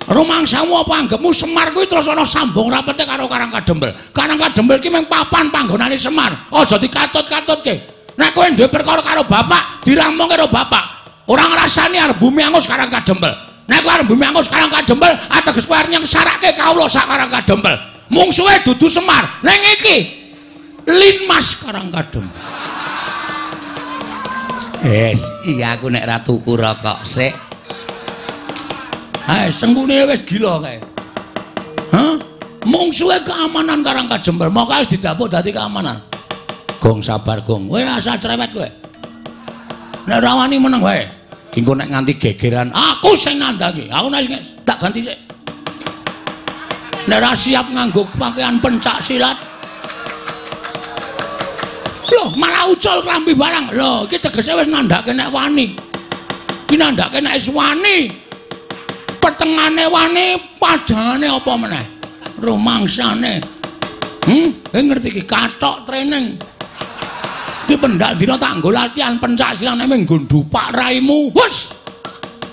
Rumangsamu apa anggepmu Semar kuwi terus ana sambung rapete karo Karang Kadempel. Karang Kadempel ki mung papan panggonane Semar. Aja dikatut-katutke. Nek kowe duwe perkara karo bapak, dirampung karo bapak. Ora ngrasani arep bumi angus Karang Kadempel. Nek kowe arep bumi angus Karang Kadempel, ateges kowe arep nyengsarake kawula sak Karang Kadempel. Mungsuhe dudu Semar, ning iki Linmas Karang Kadempel. Wes, iya aku nek ra tuku rokok sik. Hae, Sengkuni wis gila kae. Hah? Mungsuhe keamanan Karang Kadempel, moko wis didapuk dadi keamanan. Gong sabar, Gong. Kowe rasa cerewet kowe. Nek ora wani meneng wae. Engko nek nganti gegeran, aku sing nandhangi. Aku nek tak ganti sik. Nek ora siap nganggo pakaian pencak silat. Loh, malah ucul klambi barang. Loh, iki tegese wis nandhake nek wani. Iki nandhake nek wis wani. Petengane wani, padhane apa meneh? Rumangsane. Kowe ngerti iki kathok training. Iki pendak dina tak nggo latihan pencak silat nek mung nggo ndupak raimu. Hus.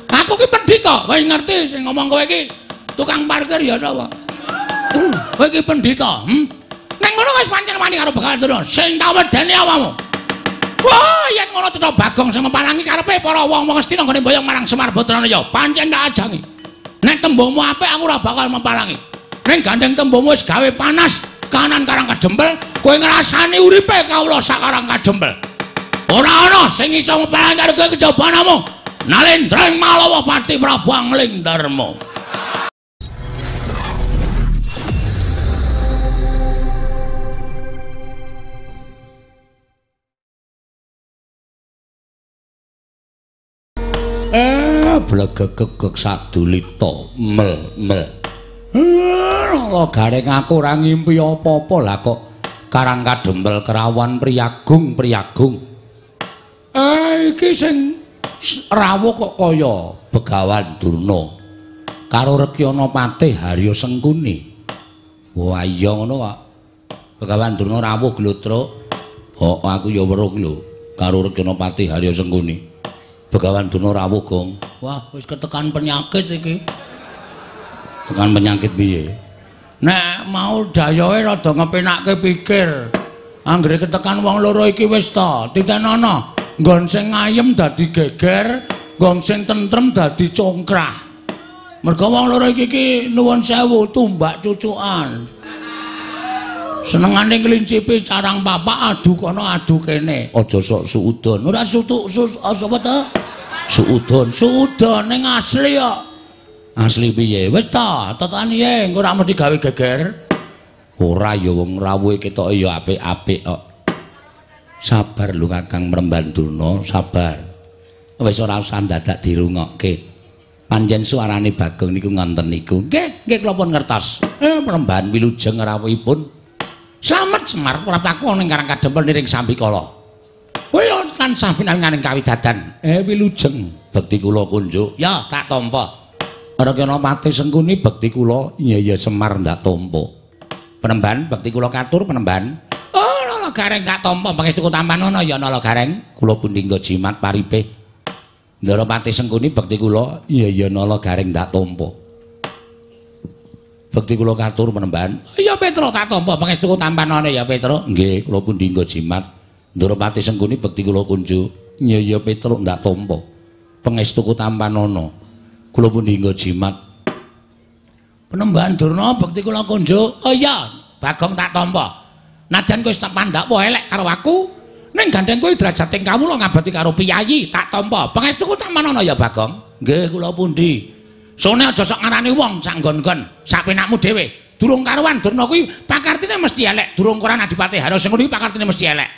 Aku ki pendhita, wis ngerti sing ngomong kowe iki tukang parkir ya sapa? Kowe iki pendhita, Nek ngono wis pancen wani karo Begawan Durna, sing tak wedeni awakmu. Wah, yen ngono cetha Bagong sing meparangi karepe para wong-wong Astina nggone mboyong marang Semar Badranaya, pancen tak ajangi. Nek tembungmu apik aku ora bakal memparangi. Ning gandeng tembungmu wis gawe panas kanan Karang Kadempel, kowe ngrasani uripe kawula sak Karang Kadempel. Ora ana sing iso meparangi karo kowe kejaba namung Nalendra ing Malawa Pati Prabu Angling Darma. Blegegegeg sadulita mel mel. Lho gareng aku ora ngimpi apa-apa lah kok Karang Kadempel kerawan priyagung priyagung. Iki sing rawuh kok kaya Begawan Durna karo Rekyana Patih Harya Sengkuni. Wah iya ngono kok. Begawan Durna rawuh glodrok. Oh aku ya weruh lho karo Rekyana Patih Harya Sengkuni. Begawan Durna rawuh, Gong. Wah, wis ketekan penyakit iki. Tekan penyakit piye? Nek mau dayohe rada ngepenakke pikir. Anggere ketekan wong loro iki wis ta, titenono. Nggon sing ayem dadi geger, nggon sing tentrem dadi congkrah. Mergo wong loro iki iki nuwun sewu tumbak cucukan. Senengane nglincipi carang papak adu kono adu kene. Aja sok suudon. Ora sutuk sus apa ta? Suudon, suudon ning asli kok. Asli piye? Wis ta, tetane piye engko ora mesti gawe geger. Ora ya wong rawuhe ketoke ya apik-apik kok. Sabar lho Kakang Mremban Durna, sabar. Wis ora usah dadak dirungokke. Pancen suarane Bagong niku ngonten niku. Nggih, nggih kula pun ngertos. Mremban wilujeng rawuhipun. Slamet Semar praptaku ana ing Karang Kadempel niring sambikala. Kowe ya tansah pinanganing kawidadan. Wilujeng bekti kula kunjuk. Ya, tak tampa. Rekyana Patih Sengkuni bekti kula. Iya iya Semar ndak tampa. Penemban bekti kula katur penemban. Oh, Nala Gareng tak tampa pangestuku tampanono ya Nala Gareng. Kula pundi nggo jimat paripe. Ndara Patih Sengkuni bekti kula. Iya iya Nala Gareng ndak tampa. Bekti kula katur penemban. Iya Petro tak tampa pangestuku tampanane ya Petro. Nggih, kula pundi nggo jimat. Ndara Patih Sengkuni bekti kula kunjuk. Iya iya Petro ndak tampa. Pangestuku tampanana. Kula pundi nggo jimat. Penemban Durna bekti kula kunjuk. Oh iya, Bagong tak tampa. Najan kowe wis tak pandhakwa elek karo aku, ning gandeng kowe derajating kawula ngabekti karo piyayi tak tampa. Pangestuku tampanana ya Bagong. Nggih, kula pundi. Sone aja sok ngarani wong sak nggon-nggon, sak penakmu dhewe. Durung karuan Durna kuwi pakartine mesti elek, durung karuan Adipati Harya Sengkuni pakartine mesti elek.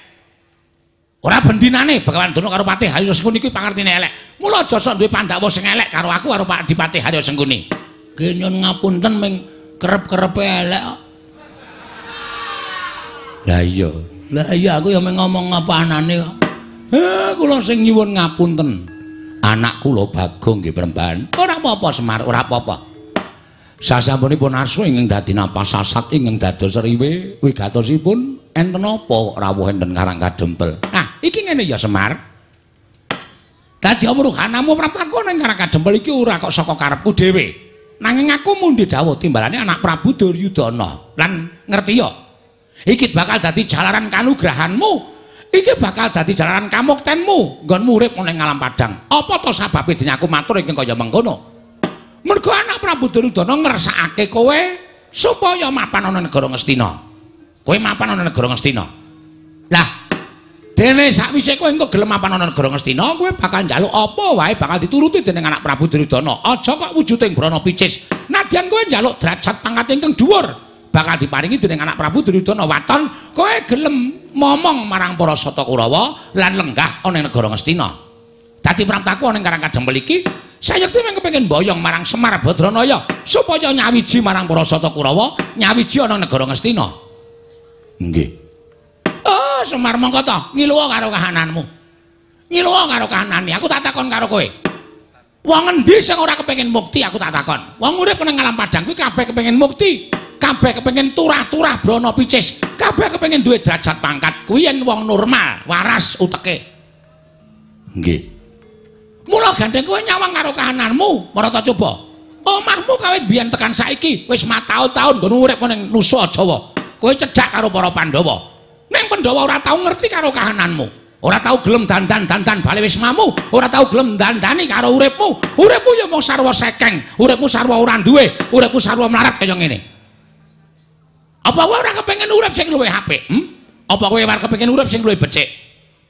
Ora bendinane Begawan Durna karo Patih Harya Sengkuni kuwi pakartine elek. Mula aja sok duwe pandhawa sing elek karo aku karo Pak Adipati Harya Sengkuni. Nggih nyun ngapunten ming kerep-kerepe elek kok. Lah iya. Lah iya aku ya mung ngomong apa anane kok. Kula sing nyuwun ngapunten. Anak kula Bagong nggih Premban. Ora apa-apa Semar, ora apa-apa. Sasampunipun asu ingkang dadi napas sasat ingkang dados riwe wigatosipun enten apa kok rawuh enten Karang Kadempel. Ah, iki ngene ya Semar. Dadi amruhanamu praptaku ning Karang Kadempel iki ora kok saka karepku dhewe. Nanging aku mundi dawuh timbalane anak Prabu Duryudana. Lan ngerti ya? Iki bakal dadi jalaran kanugrahanmu. Iki bakal dadi jalaran kamuktenmu nggonmu urip ning alam padang. Apa to sababe dene aku matur ingkang kaya mengkono? Mergo anak Prabu Duryudana ngersakake kowe supaya mapan ana negara Ngastina. Kowe mapan ana negara Ngastina. Lah, dene sakwise kowe engko gelem mapan ana negara Ngastina, kowe bakal njaluk apa wae bakal dituruti dening anak Prabu Duryudana. Aja kok wujuding brana picis. Nadyan kowe njaluk derajat pangkat ingkang dhuwur, bakal diparingi dening anak Prabu Duryudana. Waton kowe gelem momong marang para Sata Kurawa lan lenggah ana ing negara Ngastina. Dadi pramtaku ana ing Karang Kadempel iki sayekti mung kepengin boyong marang Semar Badranaya supaya nyawiji marang para Sata Kurawa, nyawiji ana negara Ngastina. Nggih. Oh, Semar mongko to, ngiluwa karo kahananmu. Ngiluwa karo kahanane, aku tak takon karo kowe. Wong endi sing ora kepengin mukti aku tak takon. Wong urip nang alam padang kuwi kabeh kepengin mukti, kabeh kepengin turah-turah brana picis, kabeh kepengin duwe derajat pangkat. Kuwi yen wong normal, waras uteke. Nggih. Mula gandeng kowe nyawang karo kahananmu, marata coba. Omahmu kawit biyen tekan saiki wis mataun-taun nggon urip ning Nusa Jawa. Kowe cedhak karo para Pandhawa. Ning Pandhawa ora tau ngerti karo kahananmu. Ora tau gelem dandan-dandan bali wismamu, ora tau gelem dandani karo uripmu. Uripmu ya mung sarwa sekeng, uripmu sarwa ora duwe, uripmu sarwa mlarat kaya ngene. Apa kowe ora kepengin urip sing luwih apik? Apa kowe ora kepengin urip sing luwih becik?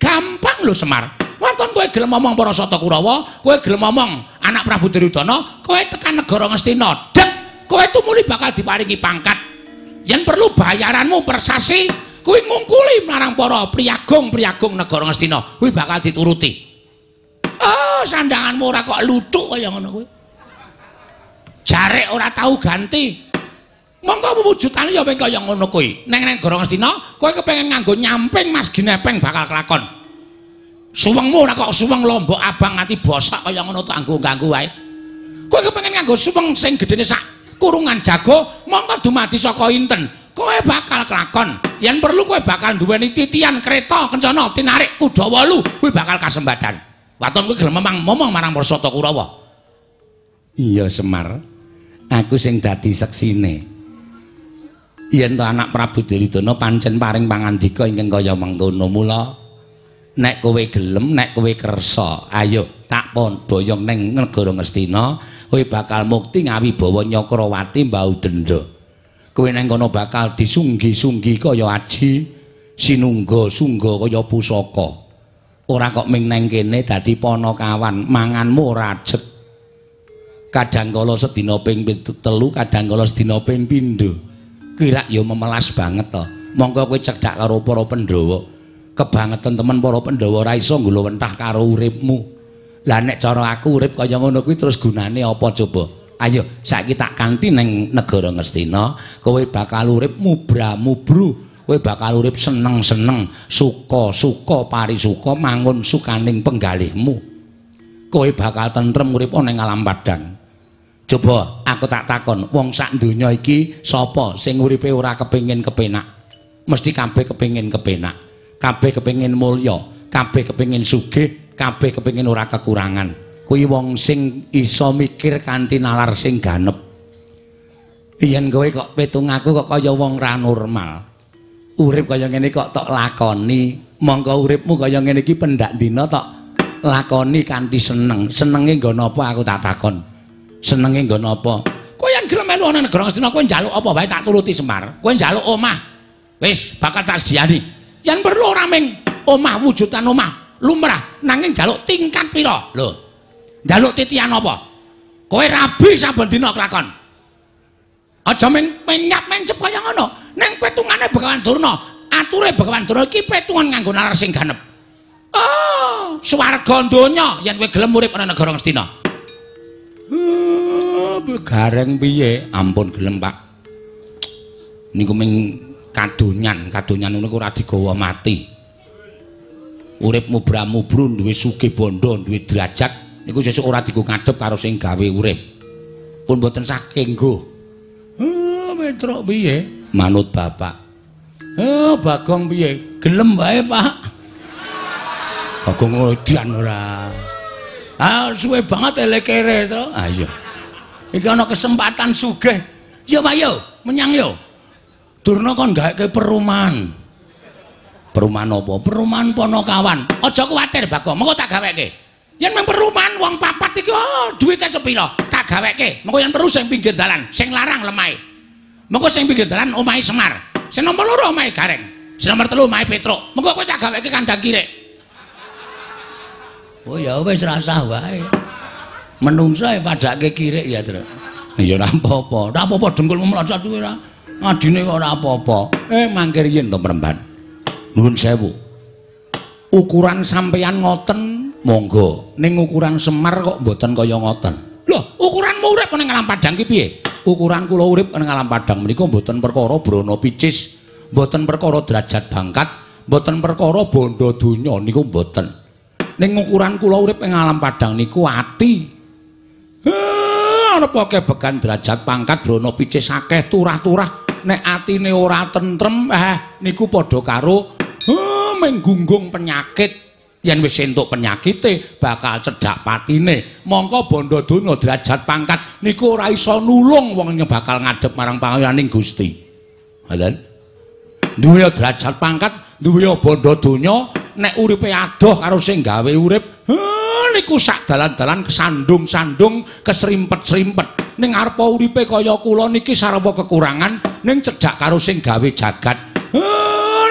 Gampang lho Semar. Wonten kowe gelem ngomong para Sata Kurawa, kowe gelem ngomong anak Prabu Duryudana, kowe tekan negara Ngastina, dek, kowe tumuli bakal diparingi pangkat. Yen perlu bayaranmu persasi, kowe ngungkuli marang para priyagung-priyagung negara Ngastina, kuwi bakal dituruti. Oh, sandanganmu ora kok luthuk kaya ngono kuwi. Jarek ora tau ganti. Monggo wujudane ya kaya ngono kuwi. Neng negara Ngastina, kowe kepengin nganggo nyamping Mas Ginepeng bakal kelakon. Suwengmu ora kok suweng lombok abang nganti bosok kaya ngono tak nganggo-nganggo wae. Kowe kepengin nganggo suweng sing gedene sak kurungan jago, mongko dumadi saka inten. Kowe bakal kelakon. Yen perlu kowe bakal duweni titian kereta kencana tinarik kuda wolu, kuwi bakal kasembadan. Waton kowe gelem momong marang para Sata Kurawa. Iya Semar, aku sing dadi seksine. Yen to anak Prabu Duryudana pancen paring pangandika ingkang kaya mengkono, mula nek kowe gelem, nek kowe kersa, ayo tak pon boyong ning negara Ngastina, kowe bakal mukti ngawibawa Nyakrawati mbau denda. Kowe nang kono bakal disunggi-sunggi kaya aji, sinungga-sungga kaya pusaka. Ora kok ming nang kene dadi panakawan, manganmu ora ajet. Kadang kala sedina ping 3, kadang kala sedina ping 7. Kuwi rak ya memelas banget to. Mongko kowe cedhak karo para Pandhawa. Kebangetan temen para Pandhawa ora iso nggulawentah karo uripmu. Lah nek cara aku urip kaya ngono kuwi terus gunane apa coba? Ayo saiki tak kanthi ning negara Ngastina, kowe bakal urip mubra-mubru, kowe bakal urip seneng-seneng, suka-suka parisuka mangun sukaning penggalihmu. Kowe bakal tentrem urip ning alam padang. Coba aku tak takon, wong sak donya iki sapa sing uripe ora kepengin kepenak? Mesti kabeh kepengin kepenak. Kabeh kepengin mulya, kabeh kepengin sugih, kabeh kepengin ora kekurangan. Kuwi wong sing iso mikir kanthi nalar sing ganep. Yen kowe kok petung aku kok kaya wong ra normal. Urip kaya ngene kok tok lakoni, mongko uripmu kaya ngene iki pendak dina tok lakoni kanthi seneng. Senenge nggon apa aku tak takon. Senenge nggon apa? Kowe yen gelem melu ana negara Ngastina kowe njaluk apa wae tak turuti Semar. Kowe njaluk omah, wis bakal tak sediani. Yen perlu ora ming omah wujudan omah lumrah, nanging njaluk tingkat pira? Lho. Njaluk titian apa? Kowe rabi saben dina kelakon. Aja ming menyap mencep kaya ngono. Ning petungane Begawan Durna, ature Begawan Durna iki petungan nganggo nalar sing ganep. Oh, swarga donya yen kowe gelem urip ana negara Ngastina. Gareng piye? Ampun gelem, Pak. Niku ming kadonyan, kadonyan niku ora digawa mati. Urip mubra-mubru duwe sugih bondo, duwe derajat niku sesuk ora digo ngadhep karo sing gawe urip. Pun mboten saking nggo. Petruk piye? Manut bapak. Bagong piye? Gelem wae, Pak. Bagong edan ora. Ah, suwe banget elekere to. Ah iya. Iki ana kesempatan sugih. Yo Pak yo, menyang yo. Durna kon gawekke perumahan. Perumahan apa? Perumahan Ponokawan. Aja kuwatir Bagong, mengko tak gaweke. Yen mung perumahan wong papat iki oh, duwite sepira? Tak gaweke. Mengko yen perlu sing pinggir dalan, sing larang lemahe. Mengko sing pinggir dalan omahe Semar. Sing nomor 2 omahe Gareng. Sing nomor 3 omahe Petruk. Mengko kowe tak gaweke kandang kirik. Oh ya wis rasah wae. Menungso e padake kirik ya, Tru. Ya ora apa-apa. Ora apa-apa dengkulmu mlocot kuwi ora. Adine kok ora apa-apa. Mangke riyin to Mremban. Nuwun sewu. Ukuran sampeyan ngoten monggo. Ning ukuran Semar kok mboten kaya ngoten. Lho, ukuranmu urip ning alam padang ki piye? Ukuran kula urip ning alam padang menika mboten perkara brana picis, mboten perkara derajat bangkat, mboten perkara bondo donya niku mboten. Ning ukuran kula urip ing alam padang niku ati. Ana kebegan derajat pangkat brana picis akeh turah-turah, nek atine ora tentrem niku padha karo menggunggung penyakit. Yen wis entuk penyakite bakal cedhak patine. Mongko bondo donya derajat pangkat niku ora iso nulung wong bakal ngadhep marang pangayaning Gusti. Ngoten. Duwe derajat pangkat, duwe bondo donya, nek uripe adoh karo sing gawe urip, niku sak dalan-dalan kesandung-sandung, kesrimpet-srimpet. Ning arepa uripe kaya kula niki sarwa kekurangan, ning cedhak karo sing gawe jagat.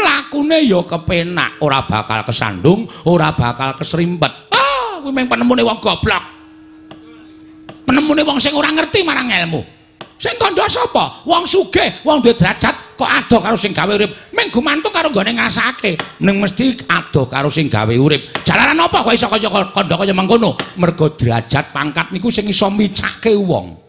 Lakune ya kepenak, ora bakal kesandung, ora bakal kesrimpet. Ah, kuwi mung penemune wong goblok. Penemune wong sing ora ngerti marang ilmu. Sing kandha sapa? Wong sugih, wong duwe derajat kok adoh karo sing gawe urip. Mung gumantung karo nggone ngrasake. Ning mesti adoh karo sing gawe urip. Jalaran apa kok iso kaya kandha kaya mengkono? Mergo derajat pangkat niku sing iso micake wong.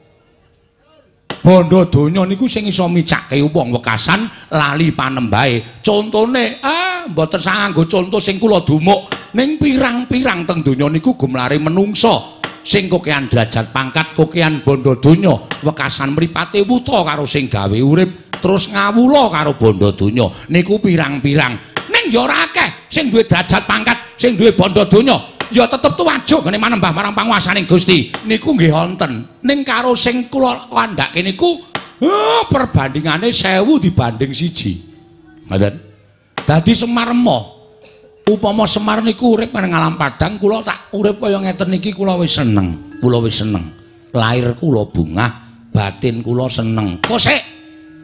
Bondo donya niku sing iso micake wong wekasan lali panembahe. Contone mboten sanganggo conto sing kula dumuk, ning pirang-pirang teng donya niku gumlare menungsa sing kokean derajat pangkat, kokean bondo donya, wekasan mripate wuta karo sing gawe urip, terus ngawula karo bondo donya niku pirang-pirang. Ning ya ora akeh sing duwe derajat pangkat, sing duwe bondo donya ya tetep tuwajuk ngene manembah marang panguwasaning Gusti niku nggih wonten. Ning karo sing kula kandhake niku perbandingane 1000 dibanding 1. Ngoten. Dadi Semar emoh. Upama Semar niku urip nang alam padang, kula tak urip kaya ngeten niki kula wis seneng. Kula wis seneng. Lahir kula bungah, batin kula seneng. Kosek,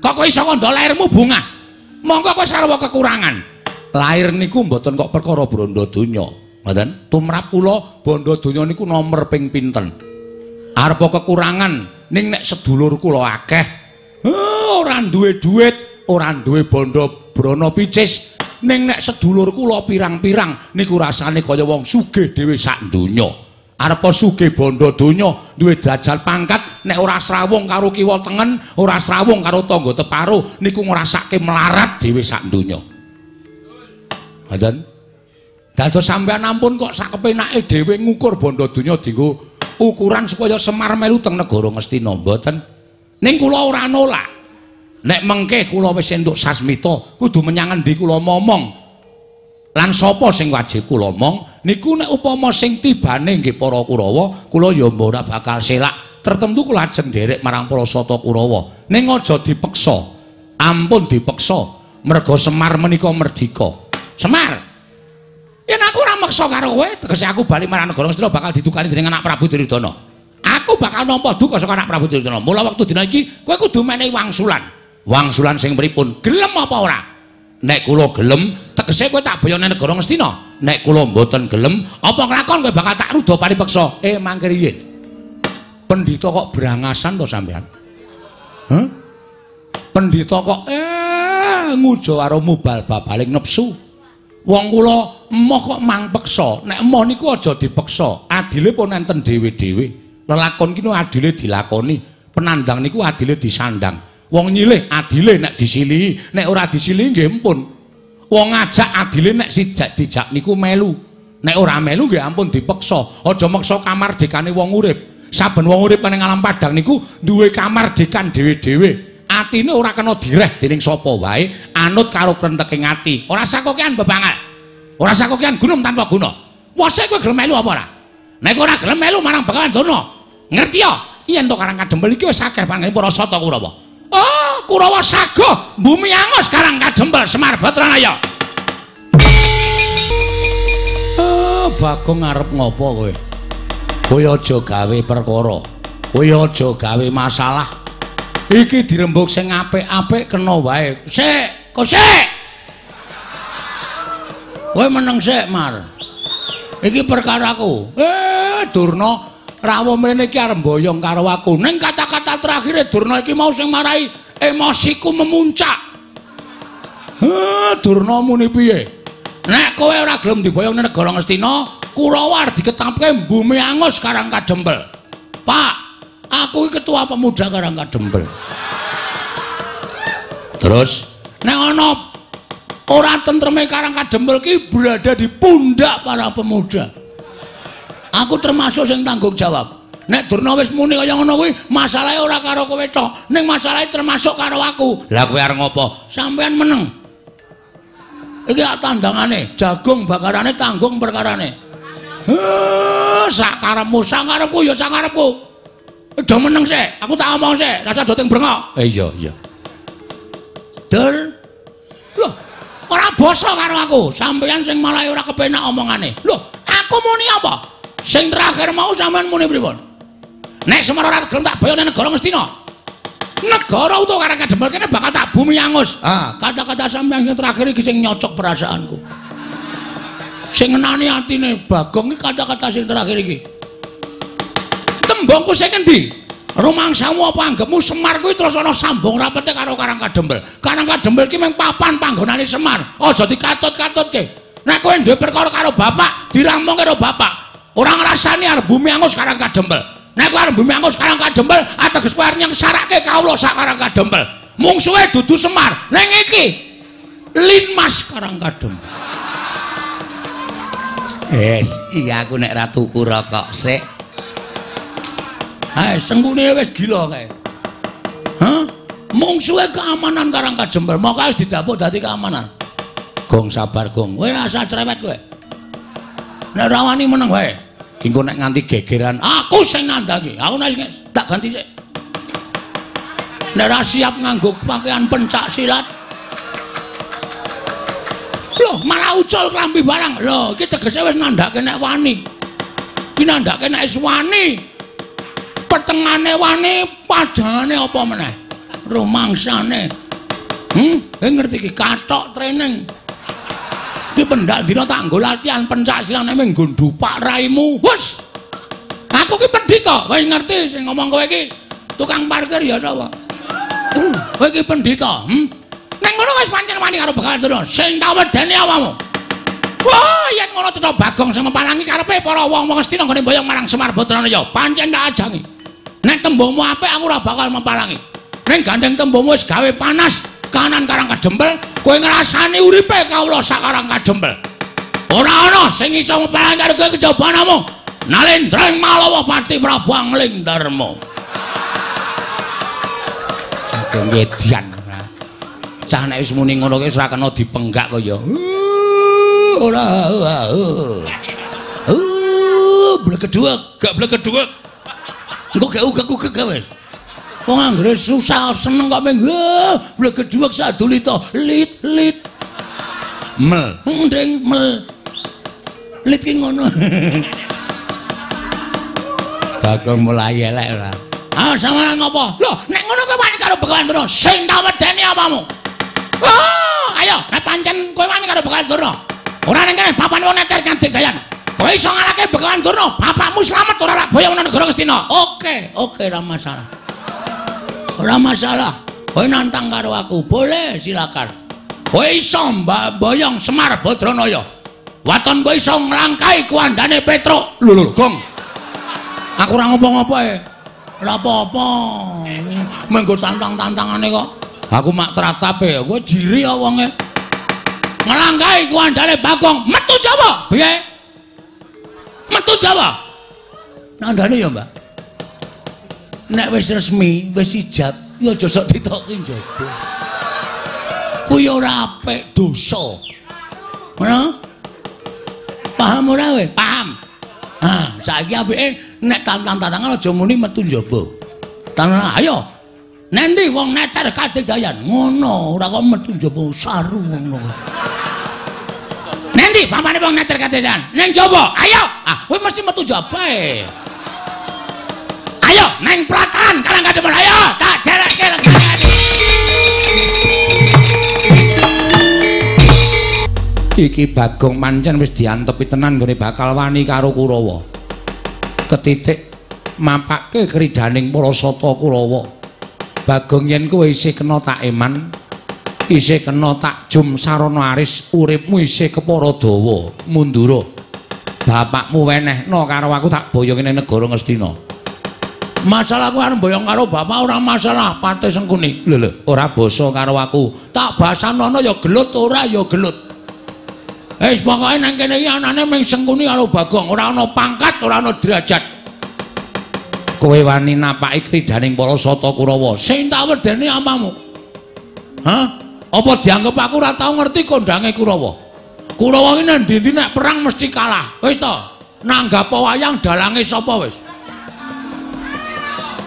kok kowe iso kandha lahirmu bungah? Monggo kowe sarwa kekurangan. Lahir niku mboten kok perkara bondo donya. Ngoten. Tumrap kula bondo donya niku nomer ping pinten. Arepa kekurangan ning nek sedulur kula akeh, ora duwe duit, ora duwe bondo brana picis, ning nek sedulur kula pirang-pirang niku rasane kaya wong sugih dhewe sak donya. Arepa sugih bondo donya, duwe derajat pangkat, nek ora srawung karo kiwa tengen, ora srawung karo tangga teparo, niku ngrasake melarat dhewe sak donya. Ngoten. Dados sampeyan ampun kok sak kepenake dhewe ngukur bondo donya dienggo ukuran supaya Semar melu teng negara Ngastina, mboten. Ning kula ora nolak. Nek mengke kula wis entuk sasmita, kudu menyang endi kula momong. Lan sapa sing wajib kula omong niku nek upama sing tibane nggih para Kurawa, kula ya ora bakal selak. Tertentu kula ajeng nderek marang para Sata Kurawa. Ning aja dipeksa. Ampun dipeksa. Merga Semar menika merdika. Semar, yen aku ora meksa karo kowe, tegese aku bali marang negara Ngastina bakal didukani dening anak Prabu Duryudana. Aku bakal nampa duka saka anak Prabu Duryudana. Mula wektu dina iki kowe kudu menehi wangsulan. Wangsulan sing pripun? Gelem apa ora? Nek kula gelem, tegese kowe tak boyone negara Ngastina. Nek kula mboten gelem, apa nglakon kowe bakal tak ruda paripeksa. Mangke riyin. Pendhita kok brangasan to sampean? Hah? Pendhita kok ngujo karo mubal babaling nepsu. Wong kula emoh kok mang peksa. Nek emoh niku aja dipeksa. Adile pun enten dhewe-dhewe. Lelakon ki adile dilakoni, penandang niku adile disandang. Wong nyilih adile nek disilihi, nek ora disilihi nggih ampun. Wong ngajak adile nek sijak dijak niku melu. Nek ora melu nggih ampun dipeksa. Aja meksa kamardikane wong urip. Saben wong urip ning alam padang niku duwe kamardikan dhewe-dhewe. Atine ora kena direh dening sapa wae, anut karo krenteke ati. Ora sakokean bebangal. Ora sakokean gunung tanpa guna. Wose kowe gelem melu apa ora? Nek ora gelem melu marang Begawan Durna, ngerti ya? Yen to Karang Kadempel iki wis akeh panggene para sata Kurawa. Oh, Kurawa sago bumi angus Karang Kadempel Semar Badranaya. Oh, Bagong arep ngopo kowe? Kowe aja gawe perkara. Kowe aja gawe masalah. Iki dirembug sing apik-apik kena wae. Sik, kok sik. Kowe meneng sik, Mar. Iki perkaraku. Durna rawuh mrene iki arep mboyong karo aku. Ning kata-kata terakhire Durna iki mau sing marai emosiku memuncak. Durna muni piye? Nek kowe ora gelem diboyong ning negara Ngastina, Kurawa arep diketapke bumi angus Karang Kadempel. Pak, aku iki ketua pemuda Karang Kadempel. Terus nek ana ora tentreme Karang Kadempel ki berada di pundak para pemuda. Aku termasuk sing tanggung jawab. Nek Durna wis muni kaya ngono kuwi, masalahe ora karo kowe tok, ning masalahe termasuk karo aku. Lah kowe arep ngopo? Sampeyan meneng. Iki tandangane, jagung bakarane tanggung perkarane. Sak karepmu, sak karepku ya sak karepku. Aja meneng sik, aku tak omong sik, rasa do ting brengok. Iya, iya. Dur. Loh, ora basa karo aku. Sampeyan sing malah ora kepenak omongane. Loh, aku muni apa? Sing terakhir mau sampean muni pripun? Nek Semar ora gelem tak boyong nang negara Ngastina. Negara utawa Karang Kadempel kene bakal tak bumi angus. Ah, kata-kata sampean sing terakhir iki sing nyocok perasaanku. Sing ngenani atine Bagong iki kata-kata sing terakhir iki. Tembungku sing endi? Rumangsamu apa anggepmu Semar kuwi terus ana sambung rapete karo Karang Kadempel. Karang Kadempel iki mung papan panggonane Semar. Aja dikatut-katutke. Nek kowe duwe perkara karo bapak, diramung karo bapak. Ora ngrasani arep bumi angus Karang Kadempel. Nek kowe arep bumi angus Karang Kadempel, ateges kowe arep nyengsarake kawula sak Karang Kadempel. Mungsuhe dudu Semar, ning iki Linmas Karang Kadempel. Wes, iya aku nek ra tuku rokok sik. Hai, sengkune wis gila kae. Hah? Mungsuhe keamanan Karang Kadempel, moko wis didapuk dadi keamanan. Gong sabar, Gong. Kowe rasa cerewet kowe. Nek ora wani meneng wae. Engko nek nganti gegeran, aku sing nandhangi. Aku nek tak ganti sik. Nek ora siap nganggo pakaian pencak silat. Loh, malah ucul klambi barang. Loh, iki tegese wis nandhake nek wani. Iki nandhake nek wis wani. Petengane wani, padhangane apa meneh? Rumangsane. Ngerti iki kathok training. Iki pendak dina tak nggo latihan pencak silat nek nggo ndupak raimu. Hus. Aku ki pendhita, wis ngerti sing ngomong kowe iki tukang parkir ya sapa? Kowe iki pendhita, Nek ngono wis pancen wani karo Begawan Durna. Sing tak wedeni awakmu. Wah, yen ngono cetha Bagong sing mepalangi karepe para wong-wong Ngastina nggone mboyong marang Semar Badranaya. Pancen tak ajangi. Nek tembungmu apik aku ora bakal mepalangi. Ning gandeng tembungmu wis gawe panas kanan Karang Kadempel, kowe ngrasani uripe kawula sak Karang Kadempel. Ora ana sing iso mepalangi karo kowe kejaba namung Nalendra ing Malawa Pati Prabu Angling Darma. Sageng edian. Cah nek wis muni ngono kuwi wis ora kena dipenggak kaya. Ora. Blegeduwek, gak blegeduwek. Engko gak ugek-ugek wis. Wong anggere susah seneng kok mung blegeduwek sadulita lit lit. Mel, nding mel. Lit ki ngono. Bagong mulai elek ora. Ah, sampeyan ngopo? Lho, nek ngono kowe wani karo Begawan Durna, sing tak wedeni apamu? Oh, ayo, nek pancen kowe wani karo Begawan Durna. Ora ning kene papan wong neter kanthi jayan. Kowe iso ngalahke Begawan Durna, bapakmu slamet ora lak boyong nang negara Ngastina. Oke, oke, ora masalah. Ora masalah. Kowe nantang karo aku, boleh silakan. Kowe iso mboyong Semar Badranaya. Waton kowe iso nglangkai kuandane Petruk. Lho lho, Gong. Aku ora ngopo-ngopo e. Ora apa-apa. Menggo tantang-tantangane kok. Aku mak tratape, kowe jiri ya wonge. Nglangkai kuandane Bagong, metu Jawa. Piye? Metu Jawa. Nandane ya, Mbak. Nek wis resmi, wis ijab, ya aja sok ditoki njaba. Kuwi ora apik, dosa. Ngono? Paham ora kowe? Paham. Ah, saiki apike nek tantang-tantangan aja muni metu njaba. Tanah ayo. Nendi wong neter kadedayan. Ngono, ora kok metu njaba saru ngono. Nendi pamane wong neter kadedayan? Neng jaba. Ayo. Ah, kowe mesti metu jabae. Ayo neng plataran Karang Kademangan. Ayo, tak jerekke legane. Iki Bagong pancen wis diantepi tenan nggone bakal wani karo Kurawa. Ketitik mapake kridaning para sata Kurawa. Bagong yen kowe isih kena tak eman, isih kena tak jum sarana aris, uripmu isih kepara dawa, mundura. Bapakmu wenehno karo aku tak boyong ning negara Ngastina. Masalah aku arep boyong karo bapak ora masalah, Patih Sengkuni. Lho lho, ora basa karo aku. Tak basanono ya gelut ora ya gelut. Wis pokoke nang kene iki anane mung Sengkuni karo Bagong, ora ana pangkat, ora ana derajat. Kowe wani napaki kridaning para sata Kurawa. Sing tak wedeni apamu? Hah? Apa dianggep aku ora tau ngerti kondange Kurawa? Kurawa iki nang ndi-ndi nek perang mesti kalah. Wis to, nanggap wayang dalange sapa wis?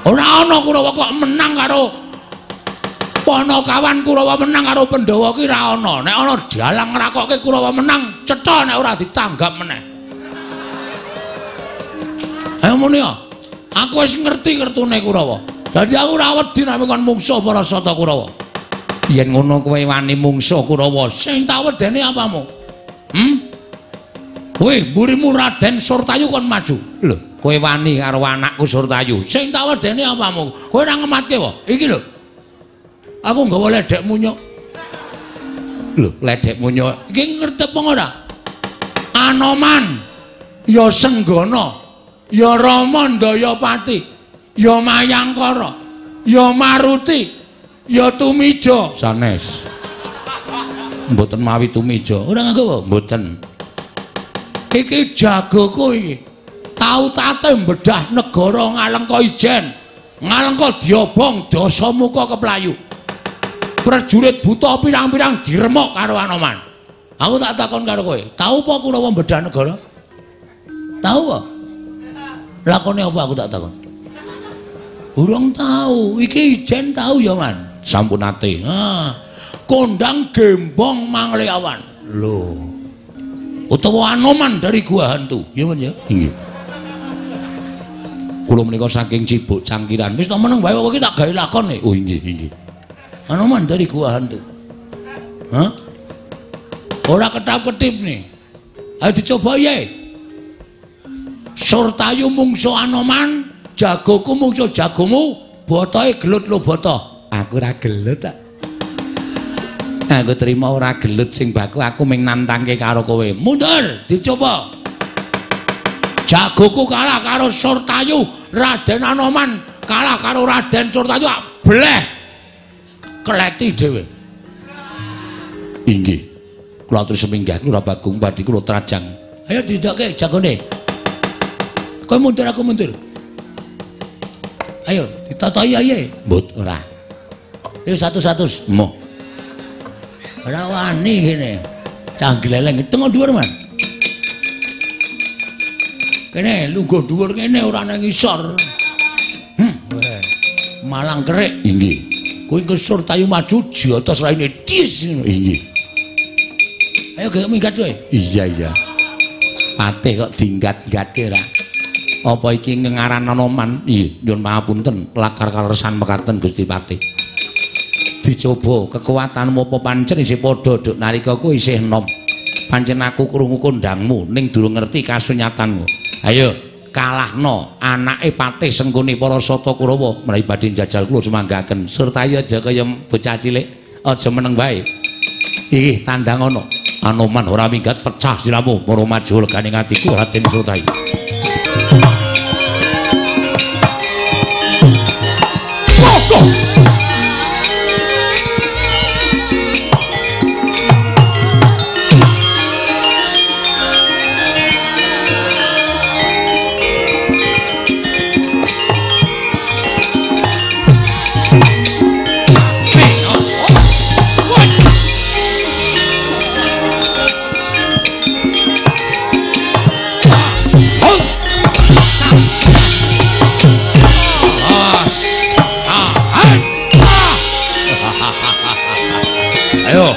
Ora ana Kurawa kok menang karo Panakawan, Kurawa menang karo Pandhawa ki ora ana. Nek ana dalang ngrakokke Kurawa menang, cetha nek ora ditanggap meneh. Ayo muni ya. Aku wis ngerti kertune Kurawa. Dadi aku ora wedi nek kon mungsuh para sata Kurawa. Yen ngono kowe wani mungsuh Kurawa, sing tak wedeni apamu? Hmm? Kowe mburimu Raden Surtayu kon maju. Lho, kowe wani karo anakku Surtayu. Sing tak wedeni apamu? Kowe ora ngematke wae. Iki lho. Aku nggawa ledek munyuk. Lho, ledek munyuk. Iki ngerti apa ora? Anoman ya Senggana, ya Rama Ndayapati, ya Mayangkara, ya Maruti, ya Tumija. Sanes. Mboten mawi Tumija. Ora nganggo apa? Mboten. Iki jagoku iki. Tau tate mbedah negara Ngalengka Ijen, Ngalengka diobong Dasamuka keplayu. Prajurit buta pirang-pirang diremuk karo Anoman. Aku tak takon karo kowe, tau apa Kurawa mbedah negara? Tau apa? Lakone apa aku tak takon? Urung tau. Iki Ijen tau ya, Man? Sampun nate. Ah, kondang gembong Mangleawan. Lho. Utawa Anoman dari Gua Hantu. Ya, Man ya? Nggih. Kula menika saking Cibuk Cangkiran. Wis to meneng wae kok iki tak gawe lakon e. Oh nggih, nggih. Anoman dari Gua Hantu. Hah? Ora ketap-ketip nih. Ayo dicoba ya. Surtayu mungsuh Anoman, jagoku mungsuh jagomu, botohe gelut lho boto. Aku ora gelut tak. Aku terima ora gelut sing baku, aku mung nantangke karo kowe. Mundur, dicoba. Jagoku kalah karo Surtayu, Raden Anoman kalah karo Raden Surtayu, bleh. Kleti dhewe. Inggih. Kula atur seminggah kula Bagong badhe kula trajang. Ayo didokke jagone. Kowe mundur aku mundur. Ayo ditatahi ae. Mbut ora. Ayo 100. Moh. Ora wani kene. Cah gleleng tengok dhuwur, Man. Kene lungguh dhuwur kene ora nang ngisor. Malang kerik. Inggih. Kowe Surtayu maju jotos raine dis ngono. Inggih. Ayo gek minggat kowe. Iya, iya. Patih kok dinggat-gatke ora. Apa iki ngengaran Anoman? Nggih, nyuwun pangapunten, lakar kaleresan mekaten Gusti Patih. Dicoba kekuatanmu apa pancen isih padha duk nalika kowe isih enom. Pancen aku krungu kondangmu ning durung ngerti kasunyatanmu. Ayo kalahno anake Patih Sengkuni para sata Kurawa menawi badhe njajal kula sumanggaken. Surtayu aja kaya bocah cilik, aja meneng wae. Iki tandang ana. Anoman ora minggat pecah siramu para maju legane atiku Raden Surtayu. Monggo. Oh! Ayo,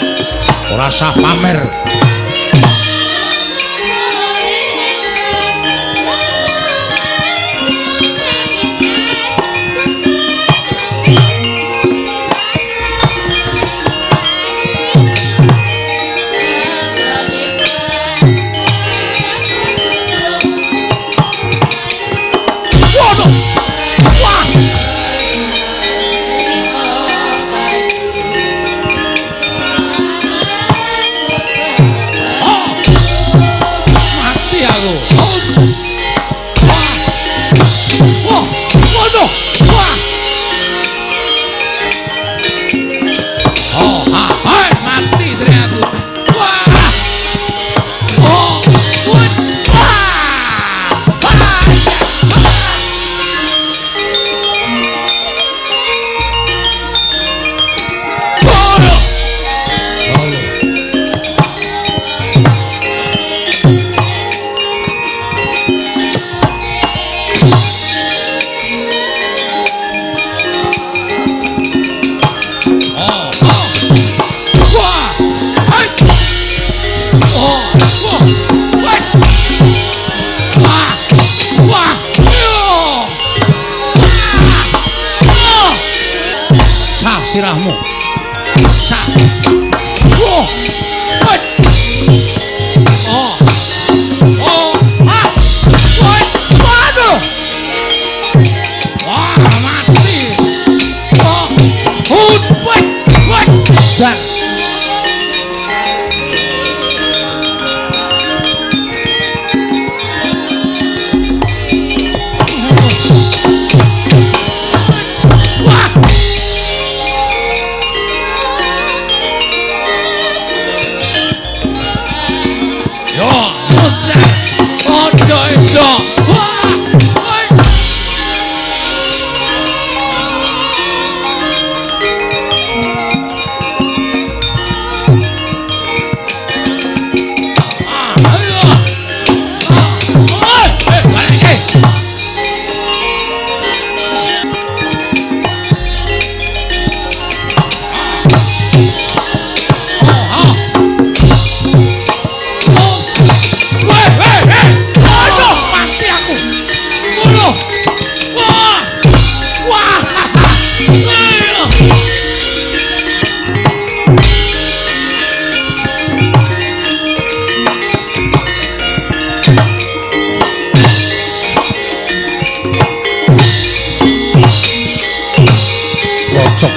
ora sah pamer. Sirahmu. Cah. Wah. Oh. Oh. Ah. Wah. Waduh. Wah, mati. Oh. Hut. Wah. Wah. Dan.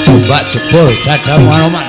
Tombak jebol dadamu Anoman.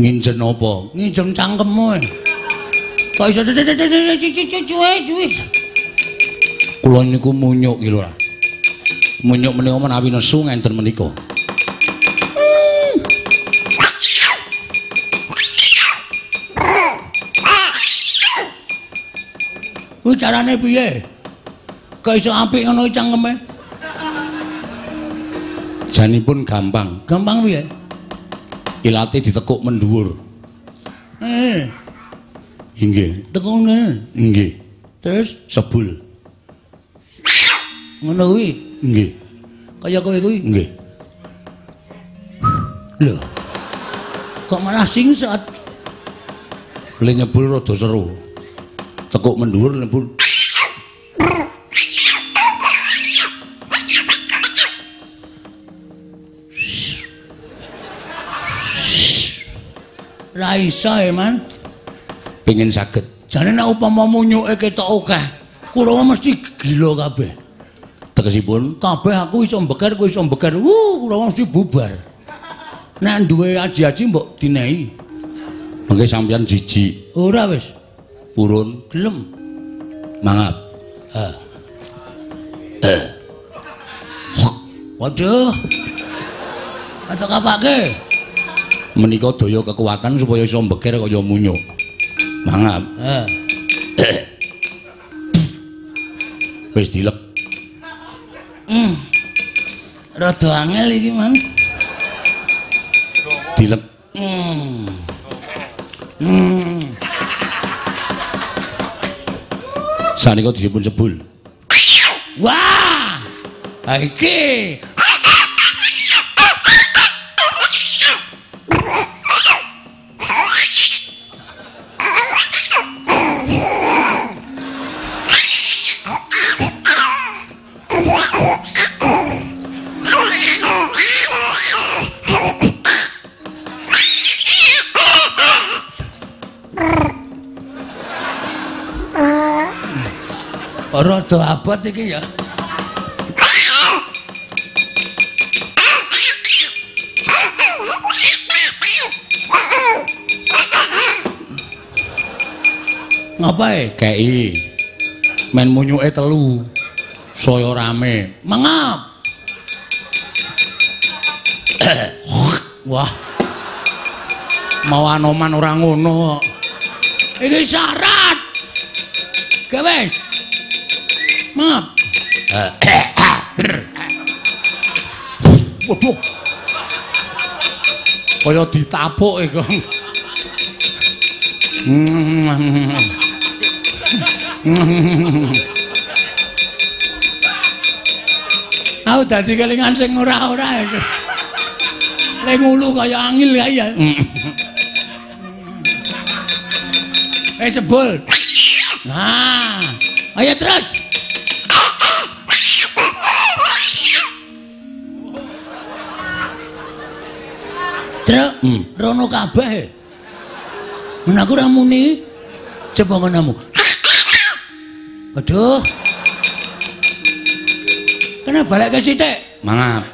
Nginjen apa? Nginjem cangkemmu. Kok iso cuwe. Kula niku munyuk iki lho, Ra. Munyuk menika menawi nesu ngenten menika. Kuwi carane piye? Kok iso apik ngono cangkeme? Janipun gampang. Gampang piye? Ilate ditekuk mendhuwur. Inggih. Tekuk ngene. Inggih. Terus sebul. Ngono kuwi. Nggih. Kaya kowe kuwi. Nggih. Lho. Kok malah singset? Le nyebul rada seru. Tekuk mendhuwur nyebul. Ra iso, Man. Pengin saged. Jane nek upama munyuke ketok akeh, Kurawa mesti gila kabeh. Tegesipun kabeh aku iso mbeker, kowe iso mbeker. Kurawa mesti bubar. Nek duwe aji-aji mbok dinehi. Mengke sampeyan jijik. Ora wis. Purun gelem. Mangap. Waduh. Atok apake? Menika daya kekuatan supaya iso mbeker kaya munyuk. Mangap. Wis dilek. Rada angel iki, Man. Dilek. Sanika disipun sebul. Wah! Ha iki. Rada abot iki ya. Ngapae? Kei. Men munyuke telu. Saya rame. Mengap. Wah. Mau anoman ora ngono kok. Iki syarat. Gawes. Mengap. Waduh. Kaya ditapuk iku. Aku dadi kelingan sing ora-ora iki. Le ngulu kaya angil kae ya. Sebul. Nah, ayo terus. Truk, rono kabeh. Men aku ora muni. Coba ngonomu. Aduh. Kena balik ke sithik. Mangap.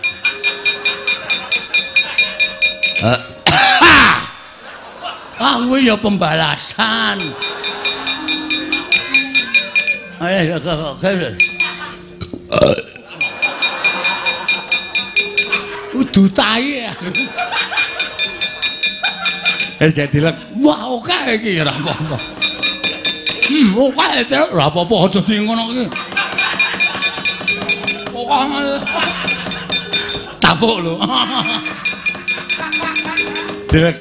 Ah, kuwi ya pembalasan. Ayo, udu tai. Gak dilek. Wah, oke iki ora apa-apa. Oke, ora apa-apa aja di ngono iki. Pokoke tapuk lho. Dilek.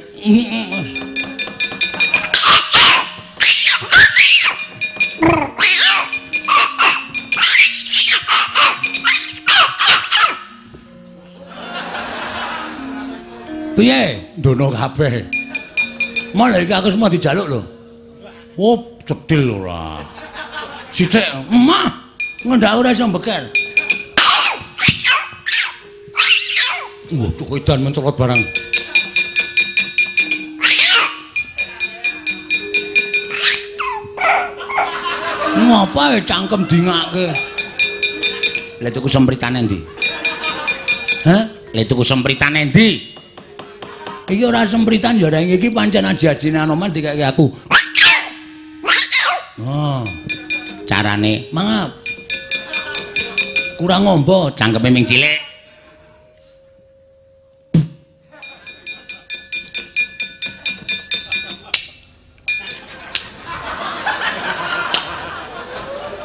Piye? Ndono kabeh. Malah iki aku semua dijaluk lho. Oh, cedhil ora. Sithik, emah. Ngendak ora iso mbeker. Waduh, edan mencolot barang. Ngapa cangkem dingake? Lha tuku sempritane ndi? Hah? Lha tuku sempritane ndi? Iki ora sempritan ya reng iki pancen aji-ajine Anoman dikeke aku. Oh. Carane mangap. Kurang ngombo, cangkeme ming cilik.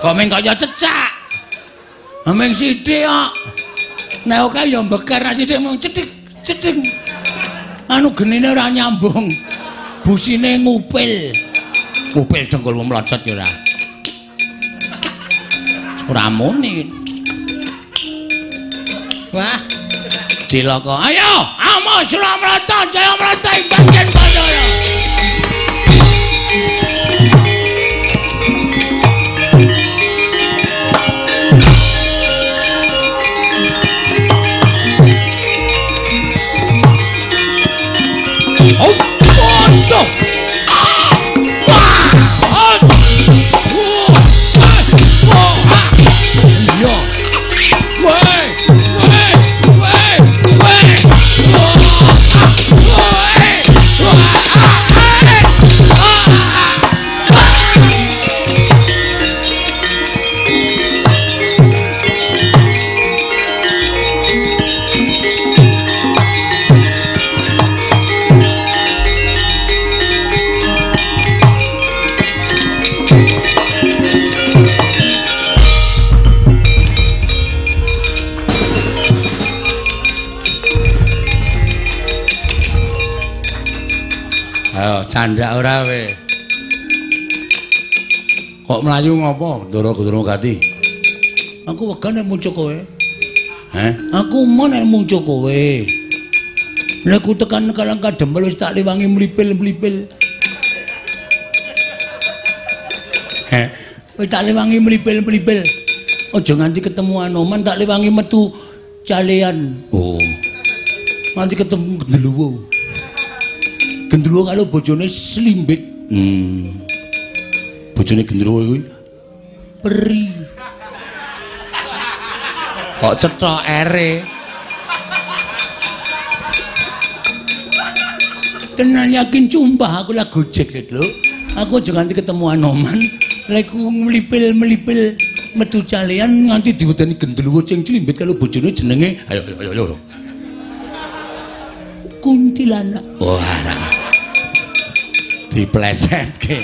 Kok ming kaya cecak. Ming sithik kok. Nek oke ya mbeker, nek sithik mung cethik cethik. Anu genine ora nyambung. Busine ngupil. Ngupil dengkulmu mlocot ya ora. Ora muni. Wah. Cilaka. Ayo, amo Suramrata Jaya Mrata ing pancen Bathara. Oh, waduh. Candak ora we. Kok mlayu ngopo? Ndara-ndara gati. Aku wegah nek muncul kowe. Heh? Aku mau nek muncul kowe. Nek ku tekan Kalang Kadempel wis tak liwangi mlipil-mlipil. Heh? Wis tak liwangi mlipil-mlipil. Aja nganti ketemu Anoman tak liwangi metu calean. Oh. Nganti ketemu Genderuwo. Genderuwo kalau bojone selimbit. Bojone genderuwo kuwi peri. Kok cethok ere. Tenan yakin sumpah aku lah gojek lho. Aku aja nganti ketemu Anoman, lek mlipil-mlipil metu calean nganti diwedeni genderuwo sing selimbit kalau bojone jenenge ayo ayo ayo. Kuntilanak. Wah, ora. Diplesetke.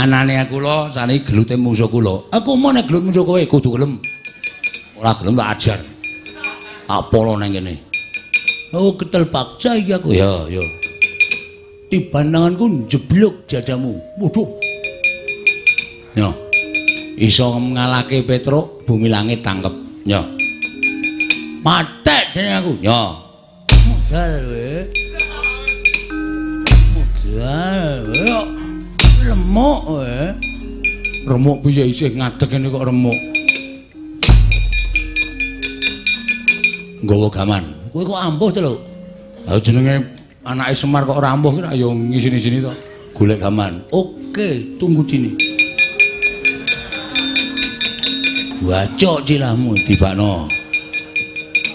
Anane aku lho saniki gelute mungsuh kula. Aku mau nek gelut mungsuh kowe kudu gelem. Ora gelem tak ajar. Tak polo nang kene. Oh, ketel paksa iki aku. Ya, ya. Tiban tanganku njeblug dadamu. Waduh. Yo. Iso ngalahke Petruk, bumi langit tangkep. Yo. Matek dene aku. Yo. Modal kowe. Modal kowe. Remuk kowe. Remuk piye isih ngadeg kene kok remuk. Nggawa gaman. Kowe kok ampuh to lho? Ha jenenge anake Semar kok ora ampuh ki ya ngisini-sini to. Golek gaman. Oke, tunggu dini. Bacok cilahmu tibakno.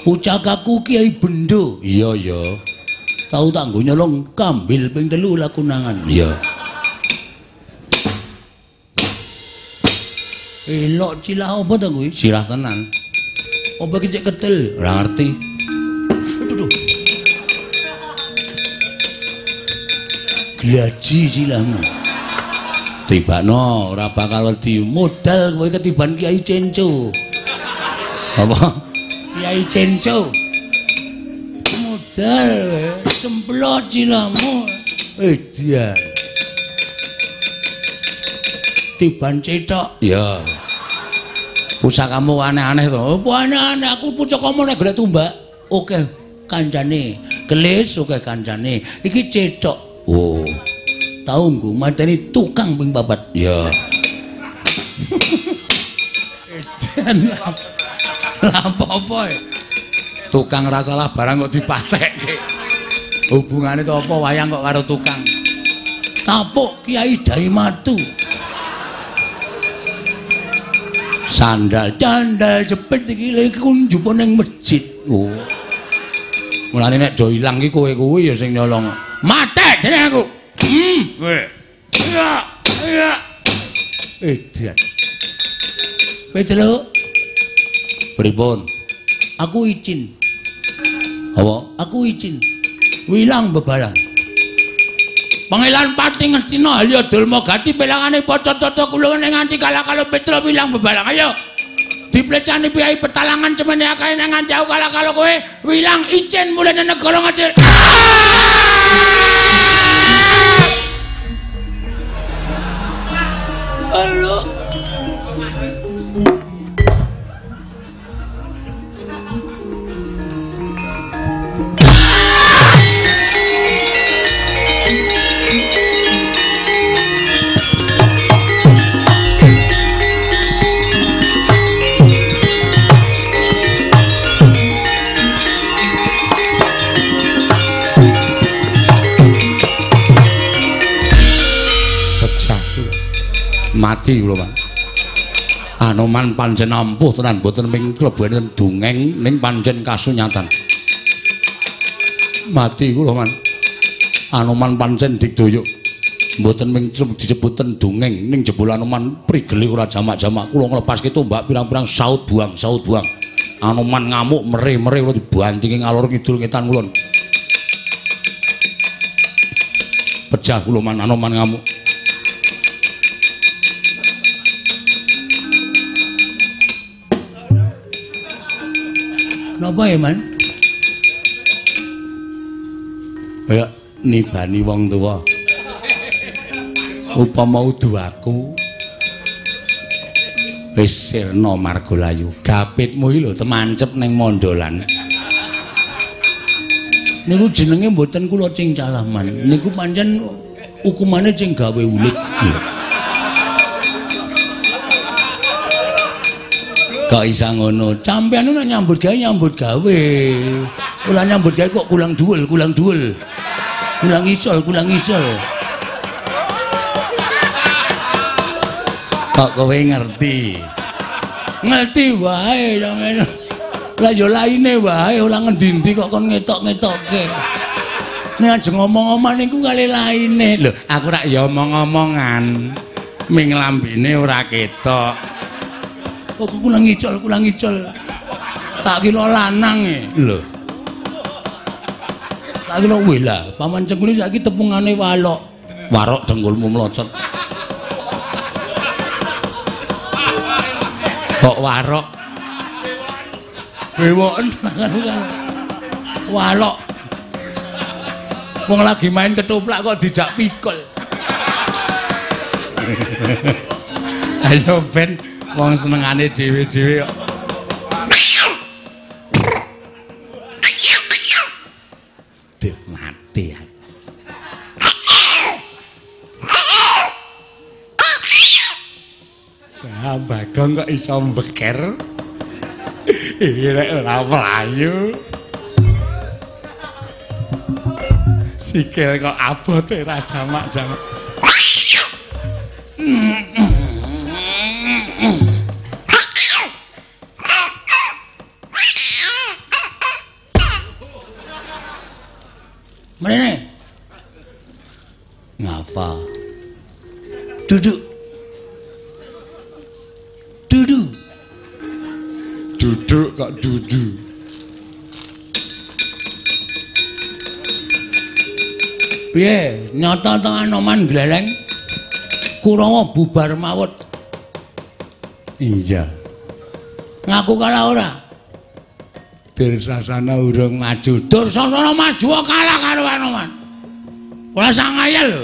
Pucakaku Kiai Bendo. Iya, iya. Tau tak nggo nyolong kambil ping 3 lakunangan. Iya. Elok cilah apa to kuwi? Sirah tenan. Apa iki cek ketel? Ora ngerti. Aduh. Glaji silahmu. Tibakno ora bakal wedi. Modal kowe ketiban Kiai Cenco. Apa? Kiai Cenco. Modal semplot silahmu. Edian. Tiban cetok. Ya. Pusakamu aneh-aneh to. Apa aneh-aneh? Aku pusakamu nek golek tumbak. Oke kancane. Kelis oke kancane. Iki cetok. Oh. Tau nggo mateni tukang ping 4. Ya. Edan. Lah apa-apa. Tukang ora salah barang kok dipatekke. Hubungane to apa wayang kok karo tukang? Tapuk Kiai Daimatu. Sandal candal jepit iki lha iku njupuk ning masjid. Oh. Mulane nek do ilang iki kowe kuwi ya sing nyolong. Mate dene aku. Kowe. Iya, iya. Edan. Petruk. Pripun? Aku izin. Apa? Aku izin. Wilang bebarang. Pangeran Pati Ngastina Halya Dulma Gati pelangane paca tata kula nganti kalah-kalah Petruk wilang bebarang. Ayo. Diplecani piyai petalangan cemene akeh nang nganti aku kalah-kalah kowe wilang izin mulih nang negara Ngastina. Halo. Mati kula, Pak. Anoman pancen ampuh tenan, mboten ming klebu enten dongeng ning pancen kasunyatan. Mati kula, Man. Anoman pancen digdaya. Mboten ming disebuten dongeng ning jebul Anoman prigele ora jamak-jamak. Kula nglepaske tombak pirang-pirang saut buang, saut buang. Anoman ngamuk mere-mere kula dibantingi ngalor ngidul ngetan kulon. Pejah kula, Man, Anoman ngamuk. Napa ya, Man? Kaya nibani wong tuwa. Upama udu aku wis sirna margalayu. Gapitmu iki lho temancep ning mondolan. Niku jenenge mboten kula cingcalah, Man. Niku pancen hukumane sing gawe ulit. Kok isa ngono? Sampeyan nek nyambut gawe nyambut gawe. Ora nyambut gawe kok kulang dhuwul, kulang dhuwul. Kulang isol, kulang isol. Kok kowe ngerti? Ngerti wae sampeyan. Lah ya laine wae ora ngendi-endi kok kon ngetok-ngetokke. Nek ajeng ngomong-omong niku kali laine. Lho, aku rak ya omong-omongan. Ming lambene ora ketok. Kok kulang ngicol, kulang ngicol. Tak kira lanang e. Lho. Tak kira weh lah, paman cengkule saiki tepungane walok. Warok dengkulmu mlocot. Kok warok? Bewoken walok. Wong lagi main ketoprak kok dijak pikul. Ayo ben wong senengane dhewe-dhewe kok. Duh, mati aku. Ah, Bagong kok iso mbeker. Iki nek ora mlayu. Sikil kok abote ra jamak-jamak. Mrene. Ngapa? Duduk. Duduk. Duduk kok duduk. Piye? Nyata teng Anoman gleleng. Kurawa bubar mawut. Iya. Ngaku kalah ora? Dursasana urung maju. Dursasana maju kalah karo Anoman. Ora sang ngayal lho.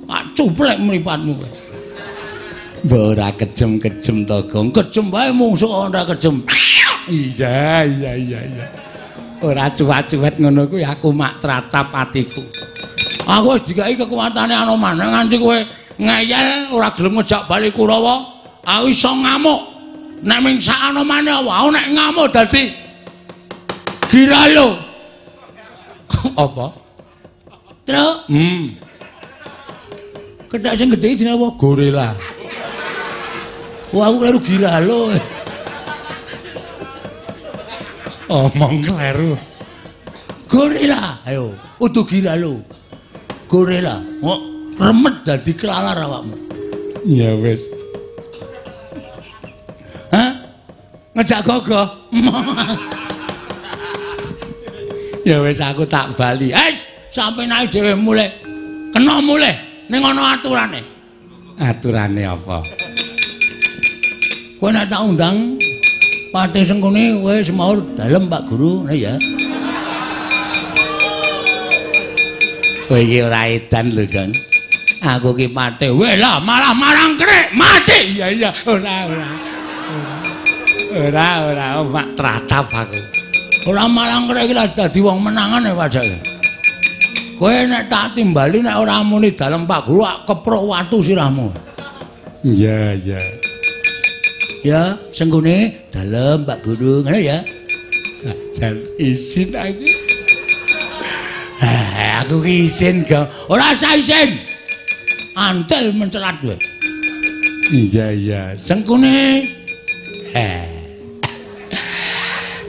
Pak cuplek mripatmu kowe. Mbok ora kejem-kejem to, Gong. Kejem wae mungsuh ora kejem. Iya, iya, iya, iya. Ora cuwat-cuwet ngono kuwi aku mak tratap atiku. Aku wis dikai kekuatane Anoman nganti kowe ngeyel ora gelem ngejak bali Kurawa, aku iso ngamuk. Nek ming sak Anomane apa? Aku nek ngamuk dadi giralo. Apa? Truk. Kethek sing gedhe jenenge apa? Gorila. Wah, aku kleru giralo. Omong kleru. Gorila, ayo, udu gila lu. Gorila, kok remet dadi kelalar awakmu. Ya wis. Hah? Ngejak gogoh. Ya wis aku tak bali. Es, sampe naik dhewe mulih. Kena mulih ning ana aturane. Aturane apa? Kowe nek tak undang Patih Sengkuni kowe semaur dalem Pak Guru, ngono ya. Kowe iki ora edan lho, Jon. Aku ki patih. Weh lah malah marang krek mati. Iya iya, ora ora. Ora ora mak tratap aku. Ora marang krek iki lah dadi wong menangan ya pajake. Kowe nek tak timbali nek ora muni dalem Pak Guru ak keprok watu sirahmu. Iya iya. Ya, Sengkuni dalem Pak Guru, ngono ya. Jan izin aku. Aku ki izin, Gong. Ora usah izin. Antel mencelat kowe. Iya iya. Sengkuni.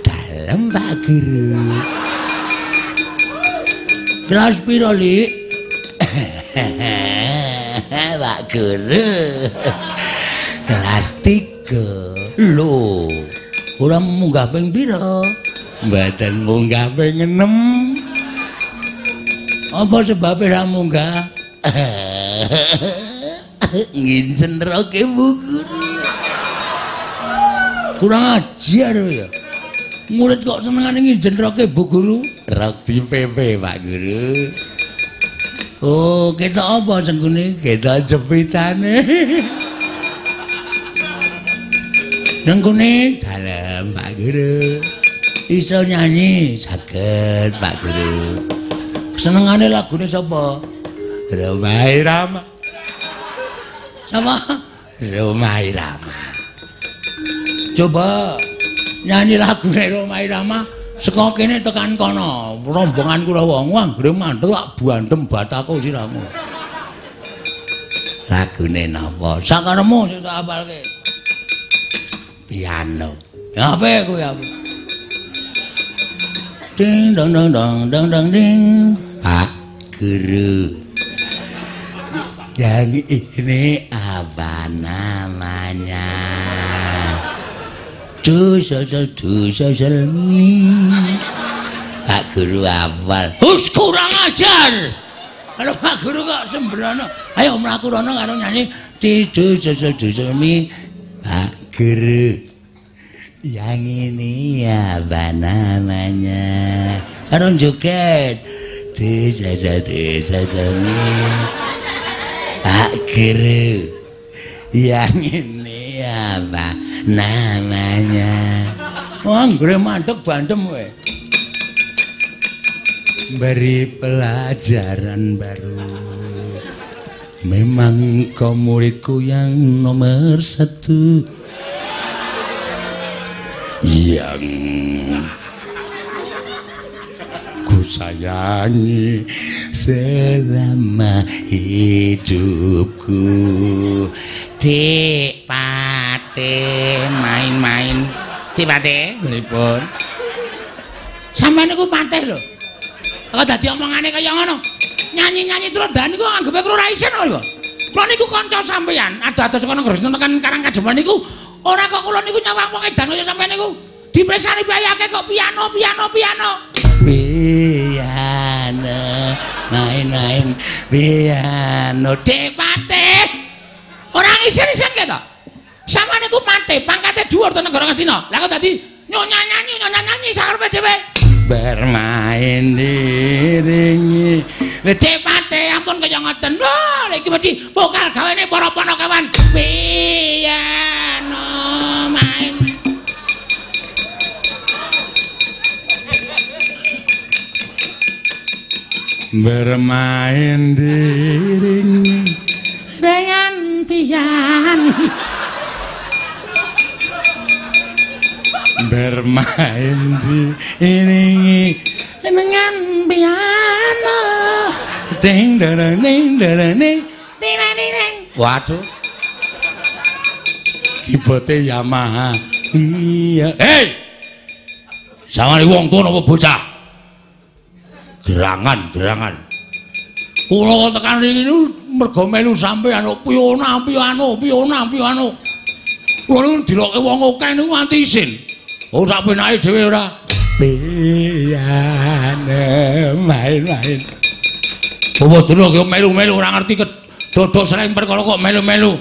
Dalem Pak Guru. Kelas piro, Lik? Pak Guru. Kelas 3. Lho, ora munggah ping pira? Mboten munggah ping 6. Apa sebabe ora munggah? Ngincen roke Bu Guru. Kurang ajar ya. Murid kok senengane ngincen roke Bu Guru? Rok di PP Pak Guru. Oh, ketok apa Sengkuni? Ketok jepitane. Sengkuni dalem Pak Guru. Iso nyanyi saged Pak Guru. Senengane lagune sapa? Rhoma Irama. Sapa? Rhoma Irama. Coba nyanyi lagune Rhoma Irama saka kene tekan kono. Rombongan Kurawa anggere mantul tak bandem batako sirahmu. Lagune napa? Sakaremu sing tak apalke. Piano. Ya ape kowe aku? Ding dong dong dong dong dong ding. Pak Guru. Yang ini apa namanya? Du so so du so so mi. Pak Guru hafal. Hus kurang ajar. Kalau Pak Guru kok sembrono. Ayo mlaku rono karo nyanyi di du so so du so mi. Pak Guru. Yang ini apa namanya? Karo joget. Du so so du so so mi. Pak Guru. Yang ini apa namanya? Wah, anggere mandek bandem kowe. Beri pelajaran baru. Memang kau muridku yang nomor 1. Yang ku sayangi selama hidupku. Dik Patih main-main. Dik Patih pripun? Sampeyan niku patih lho. Kok dadi omongane kaya ngono? Nyanyi-nyanyi terus niku anggepe kula ora isin lho. Kula niku kanca sampeyan, ado-ado saka Negara tekan Karang Kademangan niku ora kok kula niku nyawang wong edan kaya sampeyan niku. Dipresani bayake kok piano piano piano. Piano main-main piano. Dik Patih. Ora ngisin-isin keto. Sampeyan niku patih, pangkate dhuwur to negara Ngastina. Lah kok dadi nyonya nyanyi sakarepe dhewe. Bermain diringi. Dik Patih ampun kaya ngoten. Wah, iki mesti vokal gawene para panakawan. Piano main. Bermain diringi dengan piano. Bermain diiringi dengan piano. Ding dang ding dang ding ding ding. Waduh. Keyboard Yamaha. Iya. Hei. Sawangane wong tuwa napa bocah? Gerangan-gerangan. Kula tekan riki niku mergo melu sampeyan piona piano piona piano. Kula niku diloke wong akeh niku nganti isin. Oh sak penake dhewe ora. Piano main-main. Bawa dulu ki melu-melu ora ngerti dodok sering perkara kok melu-melu.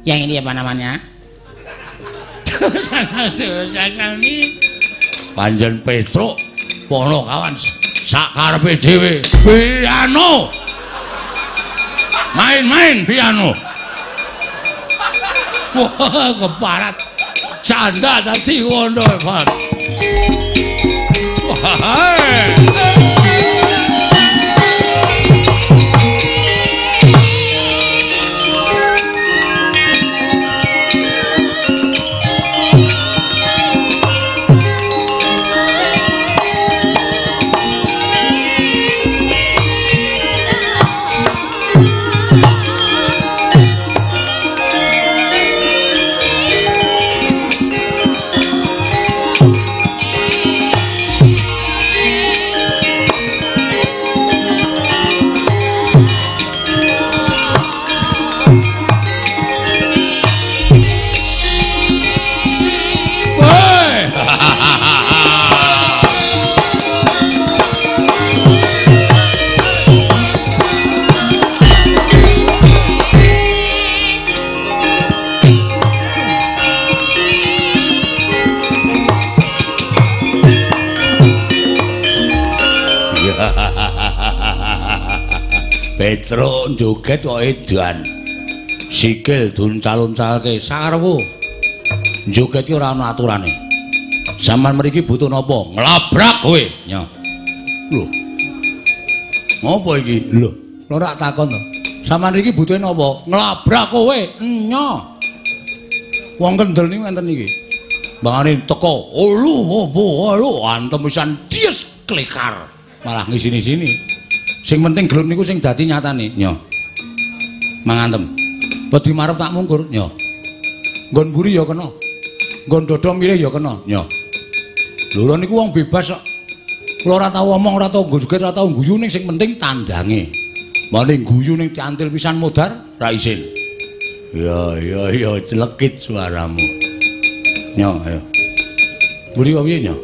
Yang ini apa namanya? Panjen Petruk pono kawan sakarepe dhewe. Piano. Main-main piano. Wah, keparat. Canda dadi wondo, Pak. Wah. Petruk joget kok edan. Sikil duncal-uncalke sarwu. Joget ki ora ana aturane. Sampeyan mriki butuh napa? Nglabrak kowe. Nyo. Lho. Ngopo iki? Lho, ora takon to. Sampeyan mriki butuhe napa? Nglabrak kowe. Nyo. Wong kendel niku enten iki. Bangane teko, "Olu, opo, olu," antem pisan dies klekar. Malah ngisini-sini. Sing penting gelut niku sing dadi nyatane. Nyo. Mangantem. Wedi marep tak mungkur. Nyo. Nggon mburi ya kena. Nggon dada mirih ya kena. Nyo. Lho lho niku wong bebas kok. Kula ora tau omong, ora tau joget, ora tau guyu ning sing penting tandange. Mane guyu ning cantil pisan modar ra isin. Ya ya ya celekit suaramu. Nyo, ayo. Mburi kok piye nyo?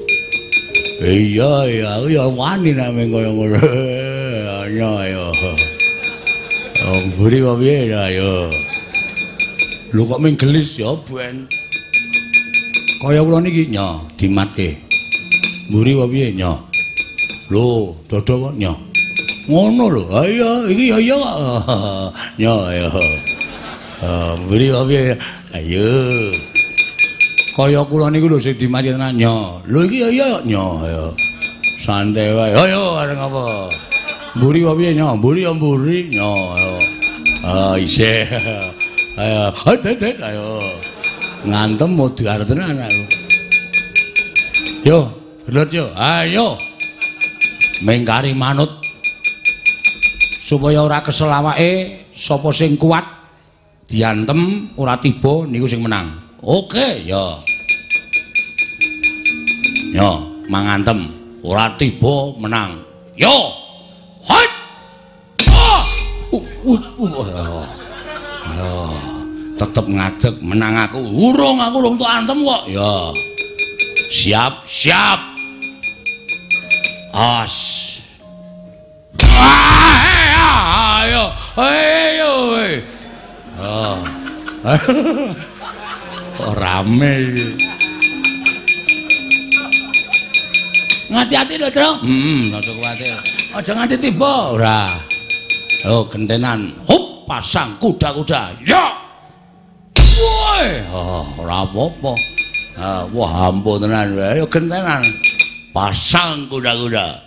Iya iya aku ya wani nek mung kaya ngono. Nyo ayo. Oh, mburi kok piye ya ayo. Lho kok mung gelis ya ben. Kaya kula niki nyo dimatke. Mburi kok piye nyo? Lho, dada kok nyo. Ngono lho. Ha iya, iki ya iya kok. Nyo ayo. Mburi kok piye? Ayo. Kaya kula niku lho sing dimatke tenan nyo. Lho iki ya iya nyo ayo. Santai wae. Ayo areng apa? Mburi kok piye nyo? Mburi ya mburi nyo. Ayo. Ah isih. Ayo, hot ayo. Ngantem modar tenan aku. Yo, gelut yo. Ayo. Mengkari manut. Supaya ora kesel awake, sapa sing kuat diantem ora tiba niku sing menang. Oke, yo. Yo, mangantem ora tiba menang. Yo. Hot. Oh. Ayo, tetep ngadeg menang aku. Urung aku urung tok antem kok. Ya. Siap, siap. As. Ayo, ayo. Oh. Oh, rame iki. Ngati-ati lho, Tru. Heeh, aja kuwatir. Aja nganti tiba. Ora. Oh, gentenan. Hup, pasang kuda-kuda. Ya. Woi, oh, ora apa-apa. Ah, wah, ampun tenan. Ayo gentenan. Pasang kuda-kuda.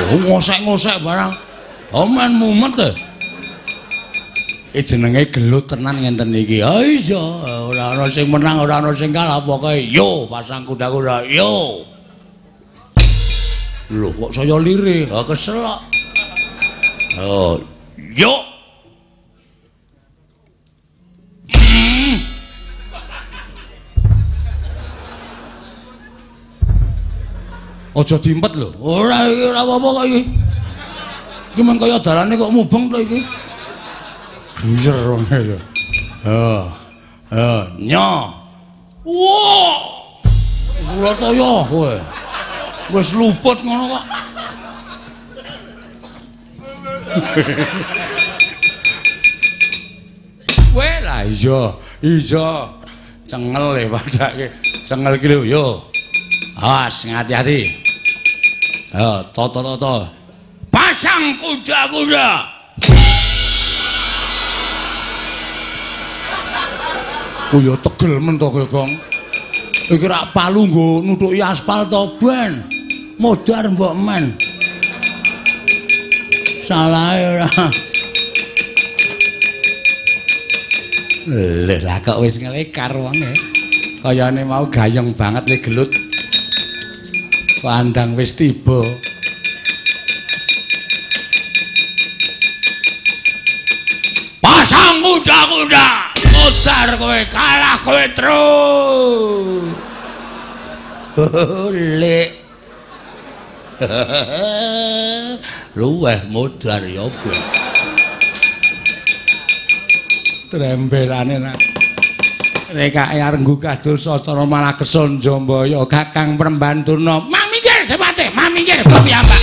Oh, ngosek-ngosek barang. Oh, men mumet e. Jenenge gelut tenan ngenten iki. Ha iya, ora ana sing menang, ora ana sing kalah, pokoke yo pasang kuda-kuda, yo. Lho kok saya lirih, ha kesel kok. Oh, yo. Aja diempet lho. Ora iki ora apa-apa kok iki. Iki men kaya dalane kok mubeng to iki. Buyer wong ya. Ha, nyo. Wah. Ora toyo kowe. Wis luput ngono kok. Kowe lah iya, iya. Cengel le padake. Cengel iki lho yo. Awas ngati-ati. Ayo toto-toto. Pasang kuda-kuda. Ku yo tegel men to kowe, Gong. Iki rak palu nggo nuthuki aspal to, ben. Modar mbok men. Salah ora. Lha lah kok wis ngelekar wonge. Kayane mau gayeng banget le gelut. Pandang wis tiba. Pasang kuda-kuda. Modar kowe, kalah kowe terus. Lek. Luweh modar ya apa? Trembelane nak. Rekake arep nggugah dosa cara malah kesun Jambaya Kakang Premban Durna. Mang minggir Depate, mang minggir piyambak.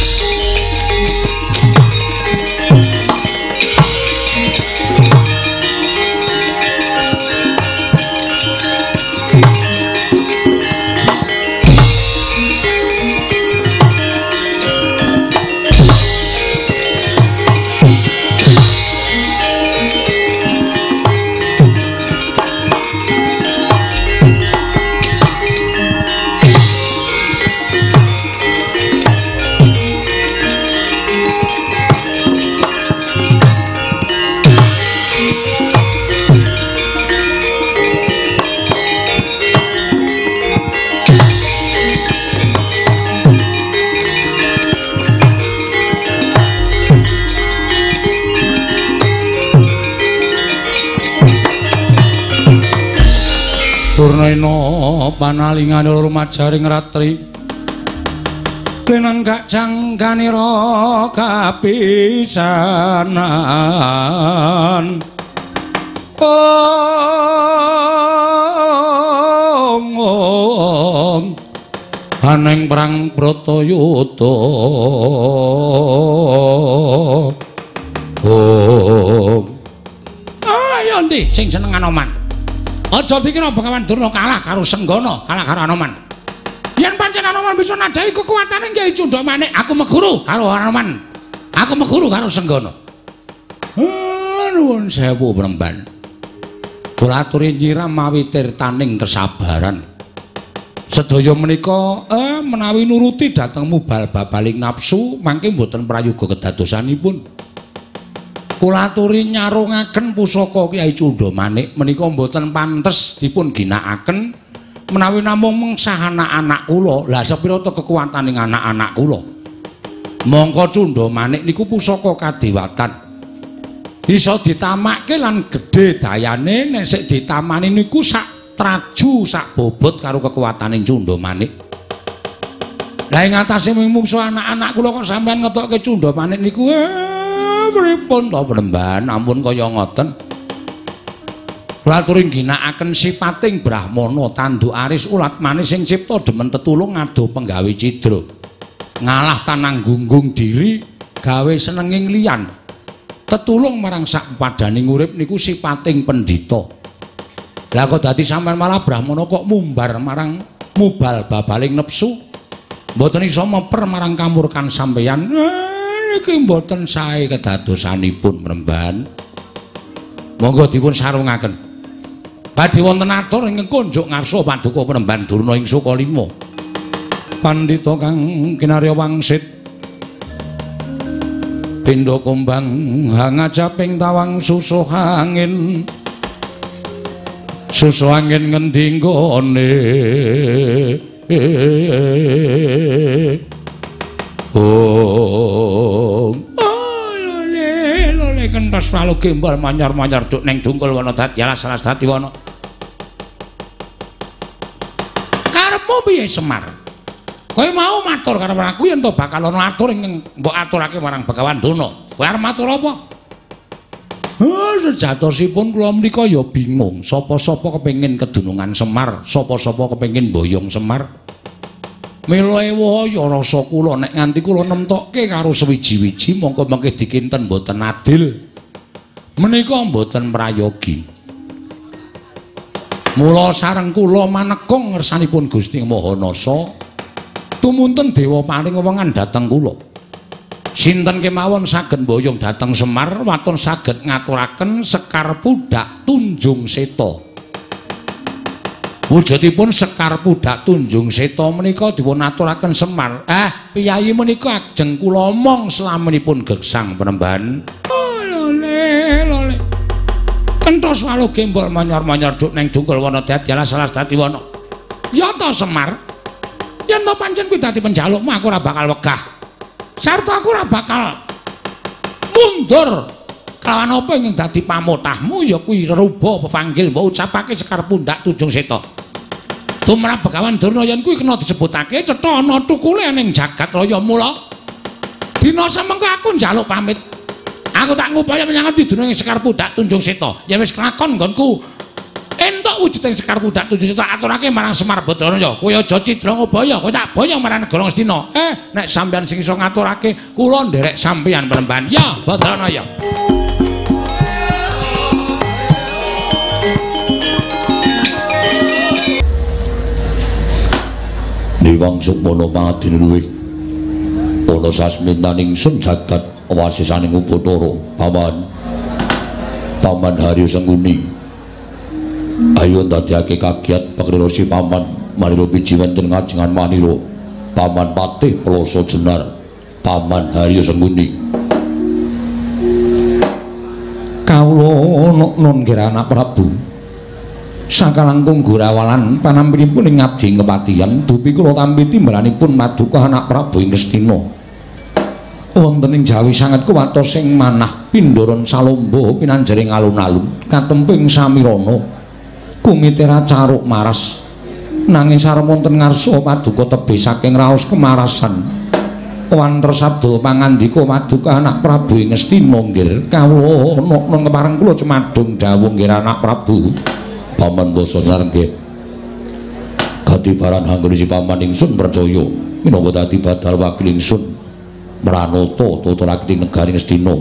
Durnaina panalingane rumajaring ratri lenenggak jangganira kapisanan. Ong ong aneng perang Bratayuda. Ong ayo ndi sing seneng Anoman. Aja dikira Begawan Durna kalah karo Senggana, kalah karo Anoman. Yen pancen Anoman bisa nadhahi kekuatane Kyai Cundha Manik, aku meguru karo Anoman. Aku meguru karo Senggana. Nuwun sewu Premban. Kula aturi nyiram mawi tirtaning kesabaran. Sedaya menika menawi nuruti dhateng mubal babaling nafsu mangke mboten prayoga kedadosanipun. Kula aturi nyarungaken pusaka Kyai Cundha Manik menika mboten pantes dipun ginakaken menawi namung mengsah anak-anak kula. Lah sepira ta kekuwataning anak-anak kula? Mongko Cundha Manik niku pusaka kadewatan. Iso ditamakke lan gedhe dayane nek sik ditamani niku sak traju sak bobot karo kekuwataning Cundha Manik. Lah ing atase mungsuh anak-anak kula kok sampeyan ngetokke Cundha Manik niku pripun to Premban, ampun kaya ngoten. Kula aturi ngginakaken sipating brahmana tanduk aris ulat manis sing cipta demen tetulung ngadoh penggawe cidra. Ngalah tanang gunggung diri gawe senenging liyan. Tetulung marang sak padaning urip niku sipating pendhita. Lah kok dadi sampean malah brahmana kok mumbar marang mubal babaling nepsu. Mboten iso meper marang kamurkan sampeyan. Iki mboten sae kedadosanipun Premban. Monggo dipun sarungaken. Badhe wonten atur ingkang kunjuk ngarsa paduka Premban Durna ing Sukalima. Pandhita kang kinarya wangsit pindha kumbang hangajaping tawang susuh angin. Susuh angin ngendi nggone? Oh, lole lole kentos walu gembol manyar-manyar duk neng dungkul wana dadi alas-alas dadi wana. Karepmu piye Semar? Kowe mau matur karo aku yen to bakal ana atur ing mbok aturake marang Begawan Durna. Kowe arep matur apa? Sejatosipun kula menika ya bingung, sapa-sapa kepengin kedunungan Semar, sapa-sapa kepengin boyong Semar. Mila ewa ya rasa kula nek nganti kula nemtokke karo sewiji-wiji mongko mengke dikinten mboten adil. Menika mboten prayogi. Mula sareng kula manekung ngersanipun Gusti Maha Nasa, tumunten dewa paring wewengan dhateng kula. Sinten kemawon saged mboyong dhateng Semar waton saged ngaturaken Sekar Pudhak Tunjung Seta. Wujudipun Sekar Pudhak Tunjung Seta menika dipun aturaken Semar. Piyayi menika ajeng kula omong slaminipun gesang penemban. Lole lole. Kenthos walu gembol manyor-manyor duk neng dungkul wana dadi alas alas dadi wana. Ya ta Semar. Yen to pancen kuwi dadi penjalukmu aku ora bakal wegah. Sarta aku ora bakal mundur. Kelawan apa ing dadi pamotahmu ya kuwi reruba pepanggil mbok ucapake Sekar Pundhak Tunjung Seta. Tumrap Begawan Durna yen kuwi kena disebutake cetha ana tukule ning jagat raya mula. Dina semengko aku njaluk pamit. Aku tak ngupaya menyang ngendi dununge Sekar Pundhak Tunjung Seta. Yen wis kelakon nggonku entuk wujuding Sekar Pundhak Tunjung Seta aturake marang Semar Badranaya. Kowe aja cidra ngobaya, kowe tak boyong marang negara Ngastina. Nek sampeyan sing iso ngaturake, kula nderek sampeyan penemban. Ya, Badranaya. Niwang sukmana pangadine luwih ana sasmintaning ingsun jagat wasisaning Upatara. Paman, Paman Haryo Sengkuni, ayo ndadekake kagiat pakrira si Paman manira biji wonten ngajengan manira. Paman Patih Ploso Jenar, Paman Haryo Sengkuni. Kawula nun nggih anak Prabu. Sakalangkung gurawalan panampinipun ing abdi kepatihan dupi kula tampi timbalanipun maduka anak Prabu ing Ngastina. Wonten ing Jawi sanget kuwatos ing manah pindharan salomba pinanjering alun-alun katemping samirana kumitera caruk maras. Nanging sarem wonten ngarsa paduka tebih saking raos kemarasan. Wanter sabda pangandika paduka anak Prabu ing Ngastina nggih kawula ana kepareng kula cemadung dawuh nggih anak Prabu. Paman basa sarengge katibaran anggone si paman ingsun percaya minangka dadi badal wakil ingsun mranata tata rakti negari Ngastina.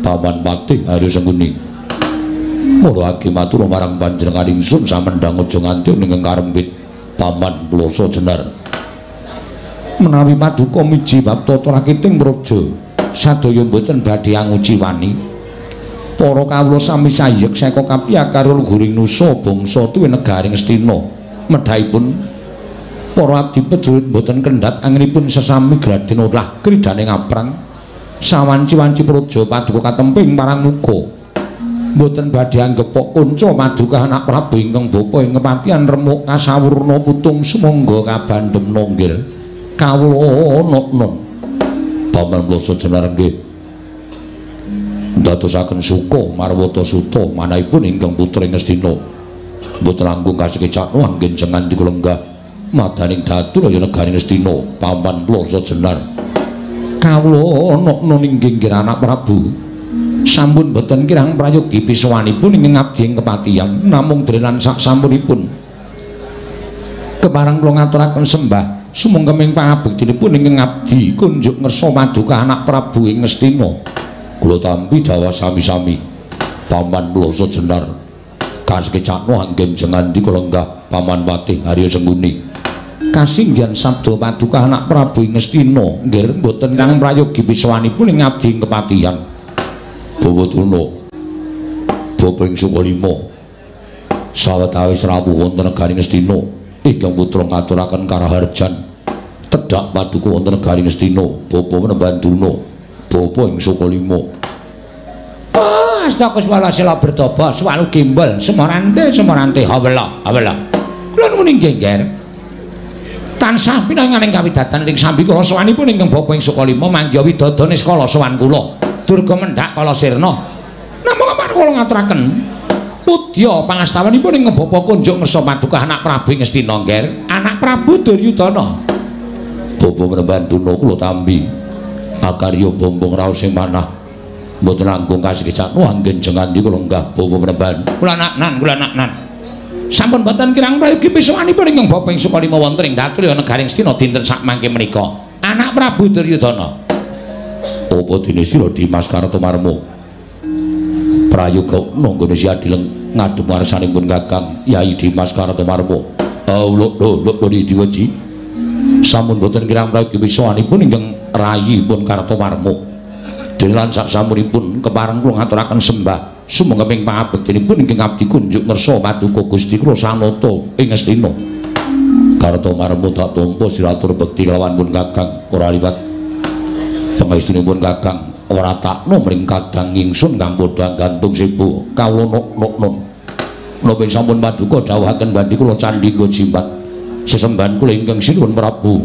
Paman Patih Haryo Sengkuni mula agi matur marang panjenengan ingsun samendhang aja nganti ning karembit. Paman Ploso Jenar menawi paduka miji bab tata rakiting praja sadaya mboten badhe anguci wani. Para kawula sami sayek seka kapya karo luhuring nusa bangsa tuwi negari Ngastina. Medhahipun para abdi prajurit mboten kendhat anginipun sesami gladen olah kridane ngaprang. Sawanci-wanci praja paduka katemping marang muka. Mboten badhe anggepok kunca paduka anak Prabu ingkang bapa ing kepatihan remuk kasawurna putung sumangga kabandhem nggih. Kawula nun. Paman Ploso Jenar nggih ndadosaken suka marwata suta manahipun ingkang putra Ngastina. Mboten langkung kasekecakno anggen jengan dikulenggah madaning datu laya negari Ngastina. Paman Ploso Jenar kawula nun inggih anak Prabu sampun boten kirang prayogi pisowanipun ing ngabdi ing kepatihan namung drenan sak sampunipun kepareng kula ngaturaken sembah sumangga pangabektinipun ing ngabdi kunjuk ngersa paduka anak Prabu ing Ngastina. Kula tampi dawuh sami-sami Paman Ploso Jenar kasekecakno anggen jengan dikulenggah Paman Patih Haryo Sengkuni. Kasinggihan sabda paduka anak Prabu ing Ngastina nggih mboten kang prayogi pisowanipun ing ngabdi ing kepatihan. Bawa Durna bapa ing Sukalima sawetawis rawuh wonten negari Ngastina ingkang putra ngaturaken karaharjan tedhak paduka wonten negari Ngastina. Bapa menemban Durna bapa ing Sukalima. Astaka swala sila bertoba swalu gembel semorante semorante hawela hawela. Kula nuwun inggih nggih. Tansah pinanganing kawidatan ing sambi kula sowanipun ingkang bapa ing Sukalima manggiha widodane niskala sowan kula. Durga mendhak kala sirna. Namung kapan kula ngaturaken pudya pangastawanipun ingkang bapa kunjuk ngersa paduka anak Prabu ing Ngastina nggih. Anak Prabu Duryudana. Bapa Panembahan Durna kula tampi akarya bombong raos sing manah mboten langkung kasekecakno anggen jengandi kula lenggah Bapa Panembahan. Kula naknan, kula naknan. Sampun boten kirang prayogi pisawanipun ingkang bapa ing Sukalima wonten ing Datrya negaring Astina dinten sakmangke menika. Anak Prabu Duryudana. Apa dene sira Dimas Kartomarma? Prayoga nanggone siadileng ngadhep ngarsanipun Kakang Yai Dimas Kartomarma. Lho lho lho diweji. Sampun boten kirang prayogi pisawanipun ingkang rayipun Kartomarma. Dene lan saksampunipun kepareng kula ngaturaken sembah sumangga ping pangabektinipun ingkang abdi kunjuk ngersa paduka Gusti kula sanata ing Astina. Kartomarma tak tampa siratur bekti kelawan pun Kakang ora liwat pangestunipun Kakang ora takno mring kadang ingsun kang padha gantung sibu kawula nok-nok. Menapa sampun paduka dawuhaken badhe kula candhi nggo jimat sesembahan kula ingkang sinuwun Prabu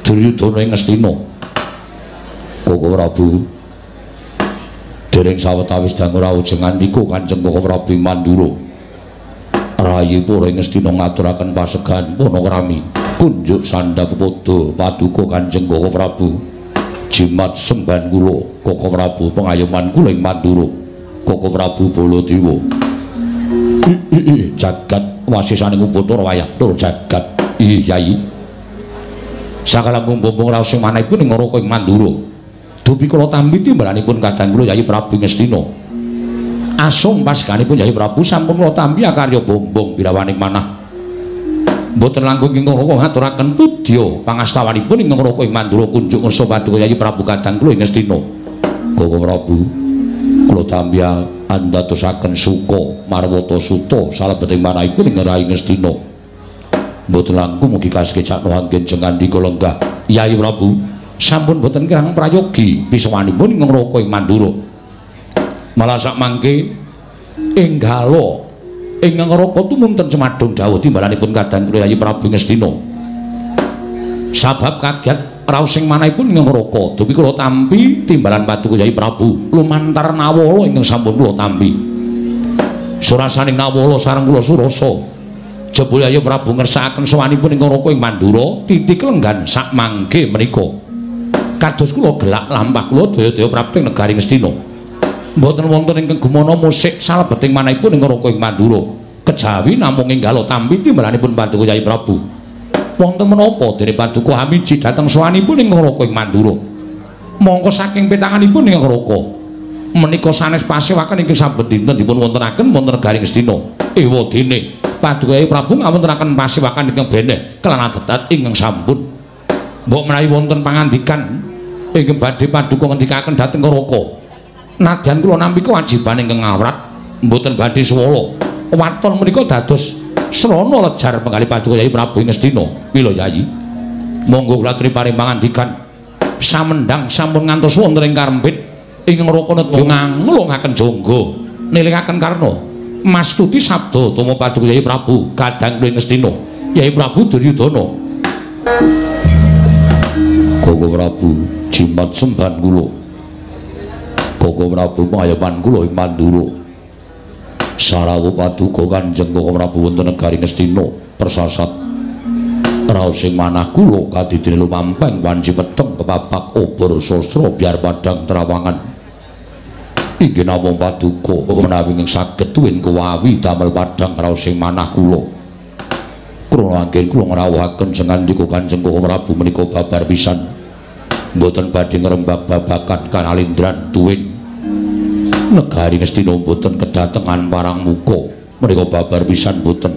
Duryudana ing Astina. Koko Prabu dereng sawetawis dangu rawuh jengandika Kanjeng Koko Prabu Mandura. Rayi para ing Astina ngaturaken pasegahan panakrami kunjuk sandhap pepodo paduka Kanjeng Koko Prabu. Jimat sembahan kula Koko Prabu pengayoman kula ing Mandura. Koko Prabu Baladewa. Jagat wasisaning Upacara wayah tur jagat. Ih Yai. Sakalangkung bombong raos sing manahipun ing Naraka ing Mandura. Dupi kula tampi timbalanipun kadang kula Yai Prabu Ngastina. Asung paseganipun Yai Prabu sampun kula tampi akarya bombong birawaning manah. Mboten langkung ing Naraka ngaturaken pudya pangastawanipun ing Naraka ing Mandura kunjuk ngersa paduka Yai Prabu kadang kula ing Ngastina. Koko Prabu kula tampi andhatosaken suka marwata suta salebeting manahipun ing Rai Ngastina. Mboten langkung mugi kasekecakno anggen jengandika lenggah Yai Prabu sampun boten kirang prayogi pisawanipun ing Naraka ing Mandura. Malah sakmangke enggala ing Naraka tumunten cemadung dawuh timbalanipun kadang kula Yai Prabu Ngastina. Sabab kaget raos sing manahipun ing Naraka dupi kula tampi timbalan paduka Yai Prabu lumantar nawala ingkang sampun kula tampi. Surasaning nawala sareng kula surasa. Jebul Yai Prabu ngersakaken sowanipun ing Naraka ing Mandura titik lenggan sakmangke menika. Kados kula gelak lampah kula daya-daya prapti negari Ngastina. Mboten wonten ingkang gumana musik salebeting manahipun ing Naraka ing Mandura. Kejawi namung enggala tampi timbalanipun paduka Yai Prabu. Wonten menapa dene paduka hamiji dhateng sowanipun ing Naraka ing Mandura. Mongko saking petanganipun ing Naraka menika sanes pasewaken ingkang saben dinten dipun wontenaken wonten negari Ngastina. Ewa dene paduka Yai Prabu ngawontenaken pasewakan ingkang beneh kelan adedat ingkang sampun. Mbok menawi wonten pangandikan ingkang badhe paduka ngendikaken dhateng Naraka. Nadyan kula nampi kewajiban ingkang ngawrat mboten badhe swala. Waton menika dados srana lejar penggalih paduka Yai Prabu ing Ngastina. Mila Yai, monggo kula aturi paring pangandikan. Samendhang sampun ngantos wonten ing karempit ing Naraka nedya nganglungaken jangga nilingaken karna mastuti sabda tama paduka Yai Prabu kadang kula ing Ngastina. Yai Prabu Duryudana. Koko Prabu jimat sembahan kula. Koko Prabu pangayoman kula ing Mandura. Sarawuh paduka Kanjeng Koko Prabu wonten negari Ngastina persasat. Raos sing manah kula kadidene lumampeng wanci peteng kepapak obor sastra biar padang terawangan. Inggih namung paduka menawi ing saged tuwin kewawi damel padang raos sing manah kula. Krana anggen kula ngrawuhaken sengandika Kanjeng Koko Prabu menika babar pisan. Mboten badhe ngrembak babakan kanalindran tuwin negari Ngastina mboten kedatengan parang muka menika babar pisan mboten.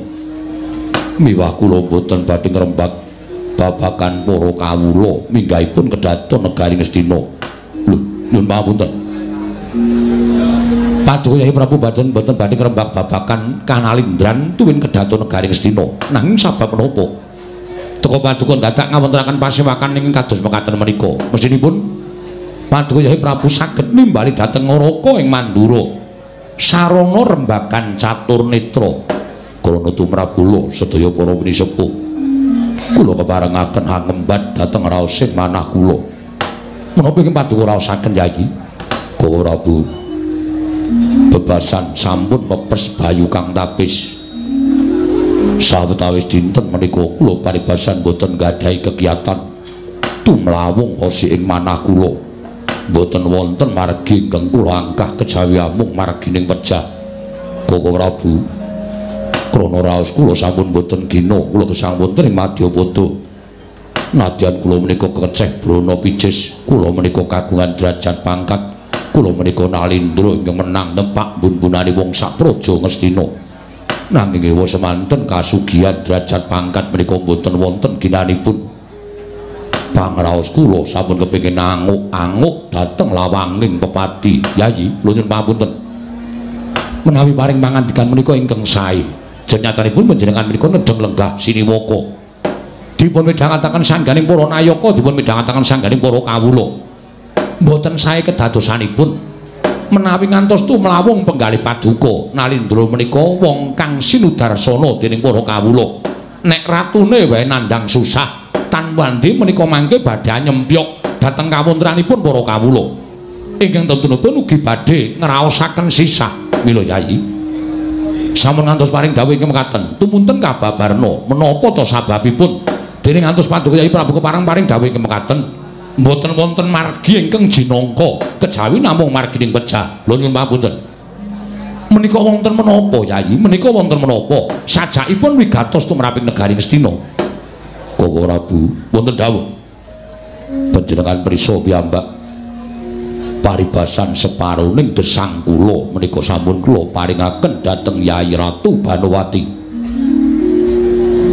Miwah kula mboten badhe ngrembak babakan para kawula minggahipun kedaton negari Ngastina. Lho nyuwun pangapunten. Paduka Yai Prabu mboten badhe ngrembak babakan kanalindran tuwin kedaton negari Ngastina. Nanging sabab menapa? Teka paduka dadak ngawontenaken pasewakan ingkang kados mekaten menika. Mestinipun paduka Yai Prabu saged nimbali dhateng Naraka ing Mandura. Sarana rembagan catur netra. Krana tumrap kula sedaya para pinisepuh. Kula keparengaken hangemban dhateng raosing manah kula. Menapa ingkang paduka raosaken Yai? Koko Prabu bebasan sampun pepes bayu kang tapis. Sawetawis dinten menika kula paribasan boten nggadahi kegiatan. Tumlawung osi ing manah kula. Mboten wonten margi ingkang kula angkah kejawi amung margining pejah. Koko Prabu, krana raos kula sampun mboten gina, kula gesang wonten ing Madyapada. Nadyan kula menika keceh brana picis, kula menika kagungan derajat pangkat, kula menika nalindra ingkang menang nempak bun-bunane wong sak praja Ngastina. Nanging ewa semanten kasugihan derajat pangkat menika mboten wonten ginanipun. Pangraos kula sampun kepengin anguk-anguk dhateng lawanging pepati. Yayi, kula nyuwun pangapunten. Menawi paring pangandikan menika ingkang sae, jenyatanipun panjenengan menika nedheng lenggah siniwaka. Dipun midhangetaken sangganing para nayaka, dipun midhangetaken sangganing para kawula. Mboten sae kedadosanipun menawi ngantos tumlawung penggalih paduka Nalindra menika wong kang sinudarsana dening para kawula. Nek ratune wae nandhang susah, tan wandi menika mangke badhe nyempyok dhateng kawontenanipun para kawula. Ingkang tentunipun ugi badhe ngraosaken sisah. Mila Yayi, sampun ngantos paring dawuh ingkang mekaten, tumunten kababarna menapa ta sababipun dening ngantos paduka Yayi Prabu kepareng paring dawuh ingkang mekaten, mboten wonten margi ingkang jinangka kejawi namung margining pejah. Lho nyuwun pangapunten. Menika wonten menapa Yayi? Menika wonten menapa? Sajakipun wigatos tumraping negari Ngastina. Koko Prabu, wonten dawuh. Panjenengan prisa piyambak paribasan separuning gesang kula menika sampun kula paringaken dhateng Yayi Ratu Banowati.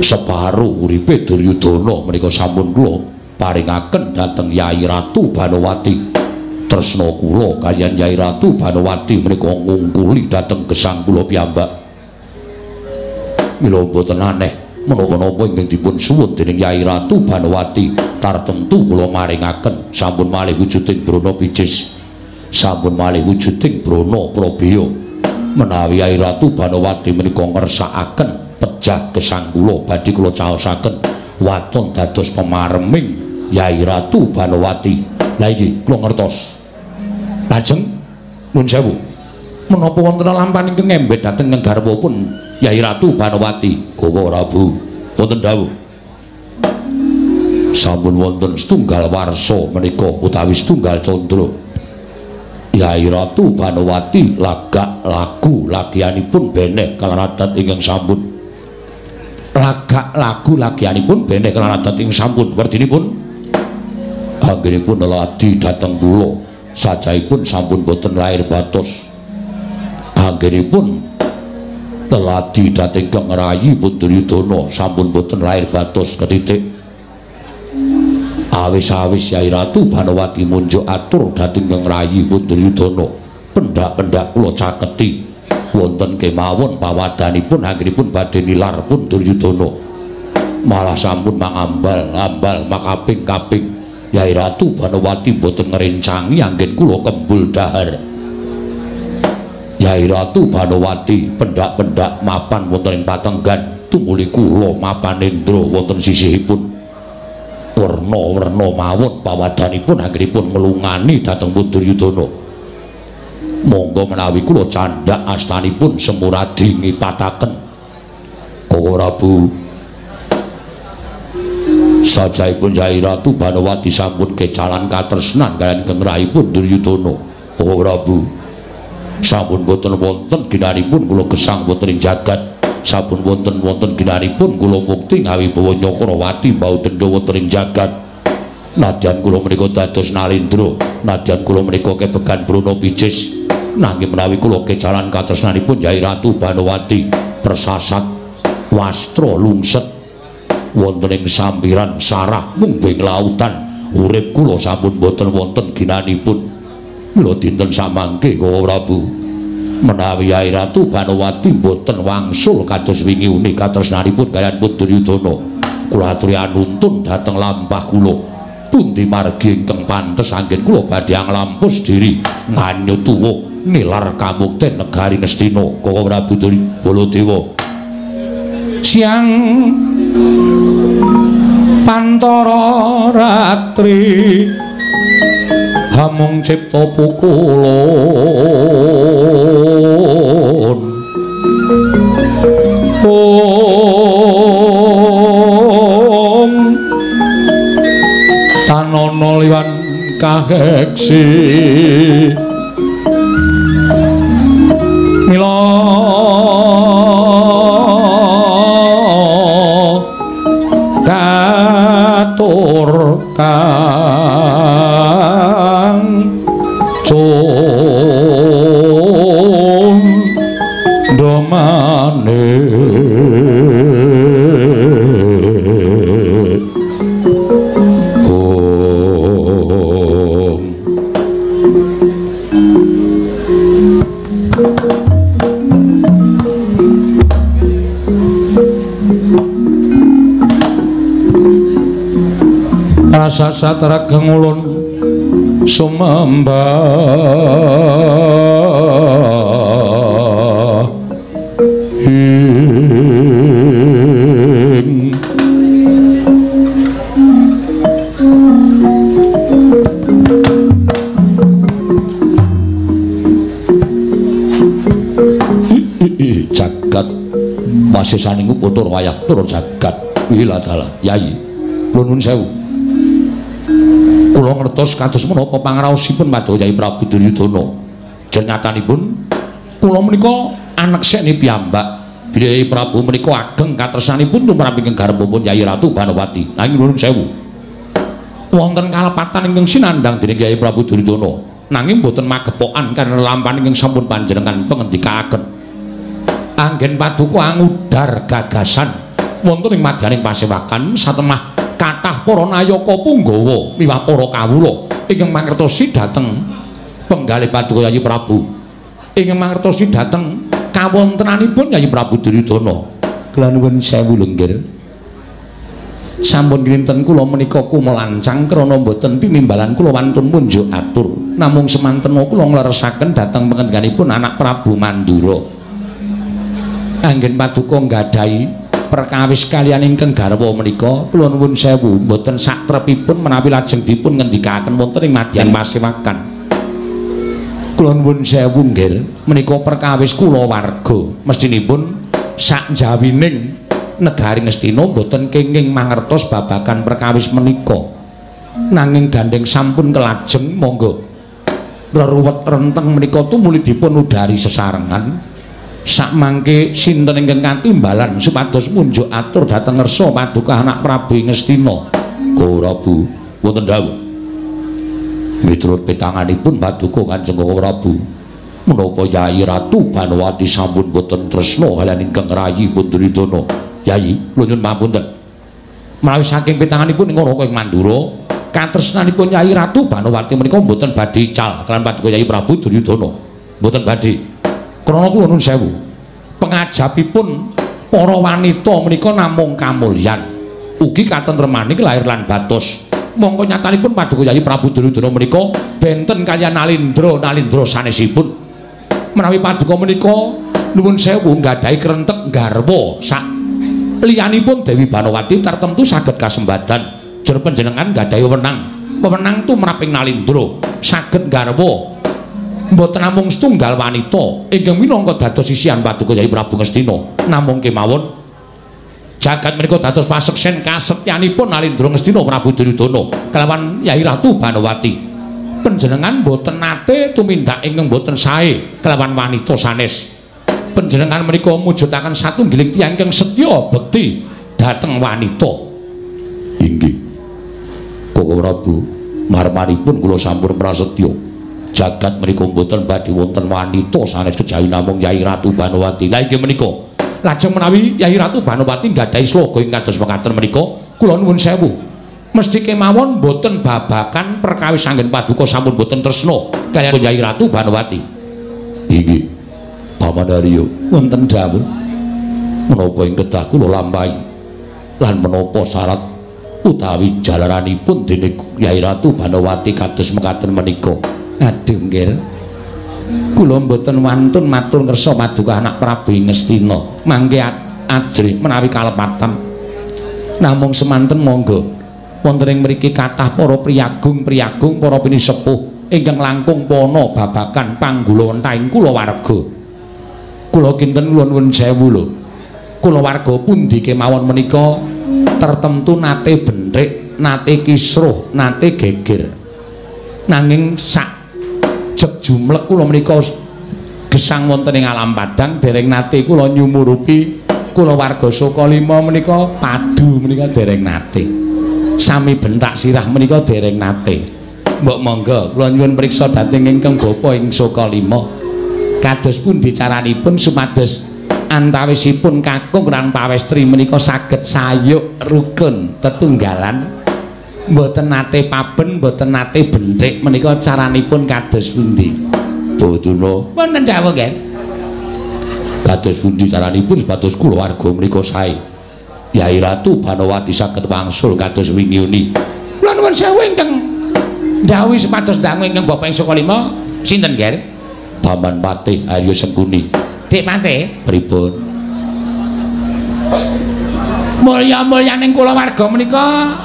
Separuh uripe Duryudana menika sampun kula paringaken dhateng Yayi Ratu Banowati. Tresna kula kaliyan Yayi Ratu Banowati menika ngungkuli dhateng gesang kula piyambak. Mila mboten aneh menapa-napa ingkang dipun suwun dening Yayi Ratu Banowati tartemtu kula maringaken. Sampun malih wujuding Brana Picis, sampun malih wujuding Brana Prabeya. Menawi Yayi Ratu Banowati menika ngersakaken pejah gesang kula badhe kula caosaken waton dados pemareming Yayi Ratu Banowati. Lah iki kula ngertos. Lajeng nuwun sewu, menapa wonten lampahan ingkang ngembet dhateng garwapun Yayi Ratu Banowati? Koko Prabu, wonten dawuh. Sampun wonten setunggal warsa menika utawi setunggal candra. Yayi Ratu Banowati lagak lagu lagianipun beneh kalaradat ingkang sampun. Lagak lagu lagianipun beneh kalaradat ingkang sampun. Werdinipun anggenipun leladi dhateng kula sajaipun sampun boten lair batos. Anggenipun leladi dhateng kang rayi pun Duryudana sampun boten lair batos ketitik. Awis-awis Yayi Ratu Banowati munjuk atur dhateng kang rayi pun Duryudana, pendak-pendak kula caketi wonten kemawon pawadanipun anggenipun badhe nilar pun Duryudana. Malah sampun mangambal-ambal makaping-kaping Yayi Ratu Banowati boten ngrencangi anggen kula kembul dahar. Yayi Ratu Banowati pendak-pendak mapan wonten ing patenggan, tumuli kula mapanendra wonten sisihipun. Werna-werna mawon pawadanipun anggenipun nglungani dhateng pun Duryudana. Monggo menawi kula candhak astanipun Semuradi ngipataken. Koko Prabu, sajaipun Yayi Ratu Banowati sampun kecalan katresnan kaliyan kengrahipun Duryudana. Koko Prabu, sampun boten wonten ginanipun kula gesang wonten ing jagat. Sampun wonten-wonten ginanipun kula mukti ngawibawa Nyakrawati mbau dendha wonten ing jagat. Nadyan kula menika dados nalindra, nadyan kula menika kebegan Brana Picis, nanging menawi kula kecalan katresnanipun Yayi Ratu Banowati persasat wastra lungset wonten ing sampiran sarah mungguing lautan urip kula sampun boten wonten ginanipun. Mila dinten samangke Koko Prabu, menawi Yayi Ratu Banowati boten wangsul kados wingi uni katresnanipun kaliyan pun Duryudana, kula aturi anuntun dhateng lampah kula. Pundi margi ingkang pantes anggen kula badhe nglampus diri nganyut tuwuh nilar kamukten negari Ngastina. Koko Prabu Baladewa, siang pantara ratri hamung cipta pukulun om tan Kanana liwan kaheksi mila katur kang cundhamane. Rasa satrageng ulun sumembah ing jagat wasisaning putur wayah tur jagat wilatala. Yai kula nuwun sewu, kula ngertos kados menapa pangraosipun Paduka Yai Prabu Duryudana. Jenyatanipun kula menika anekseni piyambak bilih Yai Prabu menika ageng katresnanipun tumrap ingkang garwanipun Yai Ratu Banowati. Nanging nuwun sewu, wonten kalepatan ingkang sinandhang dening Yai Prabu Duryudana, nanging boten magepokan karena lampahan ingkang sampun panjenengan pengendikaaken. Anggen paduka angudar gagasan wonten ing madyaning pasewakan satemah kathah para nayaka punggawa miwah para kawula ingkang mangertosi dhateng penggalih paduka Yayi Prabu, ingkang mangertosi dhateng kawontenanipun Yayi Prabu Duryudana. Kula nuwun sewu lenggir, sampun kinten kula menika kumelancang krana boten tinimbalan kula wantun munjuk atur, namung semanten kula ngleresaken dhateng pengendikanipun anak Prabu Mandura. Anggen paduka nggadahi perkawis kaliyan ingkang garwa menika, kula nuwun sewu mboten satrepipun menawi lajeng dipun ngendikaken wonten ing madyan pasewakan. Kula nuwun sewu nggih, menika perkawis kula warga mestinipun sakjawining negari Ngastina mboten kenging mangertos babagan perkawis menika. Nanging gandheng sampun kelajeng monggo reruwet renteng menika tumuli dipun udari sesarengan. Sakmangke sinten ingkang katimbalan supados munjuk atur dhateng ngersa paduka anak Prabu Ngastina. Prabu wonten dawuh. Miturut petanganipun paduka Kanjeng Prabu, menapa Yai Ratu Banowati sampun boten tresna kaliyan ingkang rayi pun Duryudana? Yai, kula nyuwun pamunten. Menawi saking petanganipun ing Raka ing Mandura, katresnanipun Yai Ratu Banowati menika mboten badhe ical kaliyan paduka Yai Prabu Duryudana. Mboten badhe. Krana kula nuwun sewu, pengajapipun para wanita menika namung kamulyan, ugi katentremaning lahir lan batos. Mongko nyatanipun paduka Yai Prabu Duryudana menika benten kaliyan Nalindra Nalindra sanesipun. Menawi paduka menika nuwun sewu nggadahi krentek garwa sak liyanipun Dewi Banowati tartemtu saged kasembadan. Jer panjenengan nggadahi wewenang, wewenang tumrap ing Nalindra saged garwa mboten namung setunggal wanita ingkang minangka dados sisihan paduka Yai Prabu Ngastina, namung kemawon jagat menika dados paseksen kasetyanipun Nalindra Ngastina Prabu Duryudana kelawan Yai Ratu Banowati. Panjenengan mboten nate tumindak ingkang mboten sae kelawan wanita sanes. Panjenengan menika mujudaken satunggiling tiyang ingkang setya bekti dhateng wanita. Inggih Koko Prabu, marmanipun kula sampun prasetya. Jagat menika mboten badhe wonten wanita sanes kejawi namung Yai Ratu Banowati. Lah inggih menika. Lajeng menawi Yai Ratu Banowati nggadahi sloga ing kados mekaten menika, kula nuwun sewu. Mesthi kemawon mboten babakan perkawis anggen paduka sampun mboten tresna kaliyan Yai Ratu Banowati. Inggih. Paman Arya, wonten dawuh menapa ing kedah kula lampahi lan menapa syarat utawi jalaranipun dening Yai Ratu Banowati kados mekaten menika. Aduh nggih, kula mboten wantun matur ngersa paduka anak Prabu Ngastina mangke ajrih menawi kalepatan. Namung semanten monggo wonten ing mriki kathah para priyagung-priyagung para pinisepuh ingkang langkung pana babagan panggulawentahing kulawarga. Kula kinten kula nuwun sewu lho, kulawarga pundi kemawon menika tertentu nate benthik nate kisruh, nate geger. Nanging sak jek jumlek kula menika gesang wonten ing alam padang dereng nate kula nyumurupi kulawarga Sukalima menika padu menika dereng nate. Sami bentak sirah menika dereng nate. Mbok monggo kula nyuwun priksa dhateng ingkang bapa ing Sukalima. Kados pundi caranipun supados antawisipun kakung lan pawestri menika saged sayuk rukun tetunggalan, mboten nate paben, mboten nate benthik menika caranipun kados pundi? Bawaduna wonten dawuh nggih. Kados pundi caranipun supados kulawarga menika sae? Yai Ratu Banowati saged wangsul kados wingi uni. Kula nuwun sewu ingkang ndhawuhi supados dangu ingkang bapa ing Sukalima sinten nggih? Paman Patih Arya Sengkuni. Dik Patih, pripun? Mulya-mulyaning kulawarga menika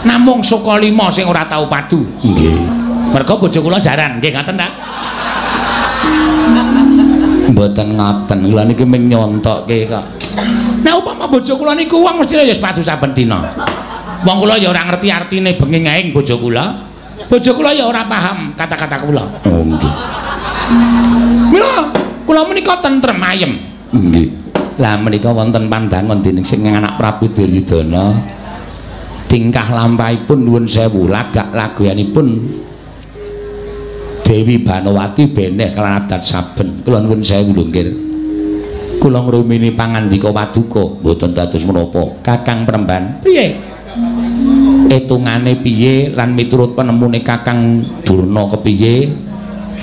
namung Sukalima sing ora tau padu. Nggih. Merga bojo kula jaran, nggih ngoten ta? Mboten ngoten, kula niki mung nyontokke kok. Nek upama bojo kula niku wong mesti ya padu saben dina. Wong kula ya ora ngerti artine bengi ngaing bojo kula. Bojo kula ya ora paham kata-kata kula. Oh nggih. Mila kula menika tentrem ayem. Nggih. Lah menika wonten pandangan dening sing anak Prabu Duryudana. Tingkah lampahipun nuwun sewu, lagak laguyanipun Dewi Banowati beneh kelan adat saben. Kula nuwun sewu lho nggih. Kula ngrumini pangandika paduka mboten dados menapa. Kakang Premban, piye? Etungane piye lan miturut penemune Kakang Durna kepiye?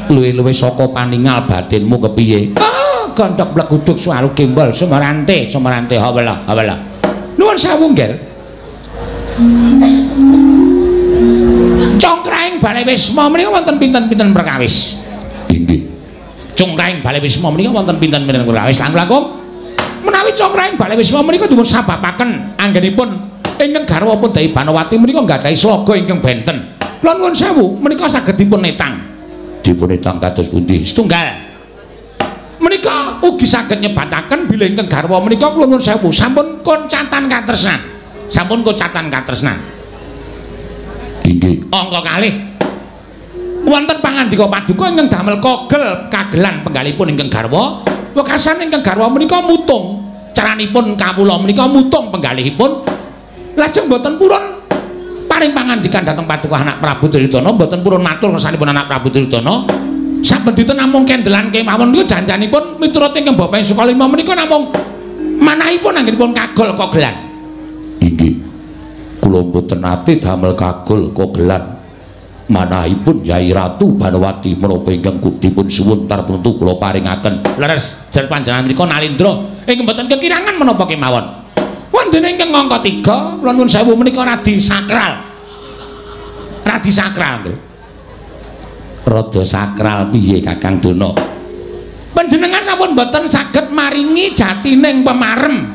Luwe-luwe saka paningal batinmu kepiye? Ah, gondok bleguduk sualu gembol sumarante, sumarante hawala, hawala. Nuwun sewu nggih. Congkraing Balai Wisma menika wonten pinten-pinten perkawis? Inggih. Congkraing Balai Wisma menika wonten pinten-pinten perkawis? Langkung-langkung menawi congkraing Balai Wisma menika dipun sababaken anggenipun ingkang garwa pun Dewi Banowati menika nggadahi sloga ingkang benten. Kula nuwun sewu menika saged dipun etang. Dipun etang kados pundi? Setunggal. Menika ugi saged nyebataken bilih ingkang garwa menika kula nuwun sewu sampun koncatan katresnan. Sampun kocatan katresnan. Inggih. Angka kalih wonten pangandika paduka ingkang damel kogel kagelan penggalipun ingkang garwa. Wekasan ingkang garwa menika mutung. Caranipun kawula menika mutung penggalihipun. Lajeng mboten purun paring pangandikan dhateng paduka anak Prabu Duryudana, mboten purun matur kersanipun anak Prabu Duryudana. Saben dinten namung kendelan kemawon niku janjanipun miturut ingkang bapa ing Sukalima menika namung manahipun anggenipun kagol kogelan. Inggih. Kula mboten nate damel kagol kogelan. Manahipun Yai Ratu Banowati menapa ingkang dipun suwun tartemtu kula paringaken. Leres, jar panjenengan menika nalindra ingkang mboten kekirangan menapa kemawon. Wonten ingkang angka 3, kula nuwun sewu menika radi sakral. Radi sakral nggih. Rada sakral piye Kakang Dana? Panjenengan sampun mboten saged maringi jatining pemarem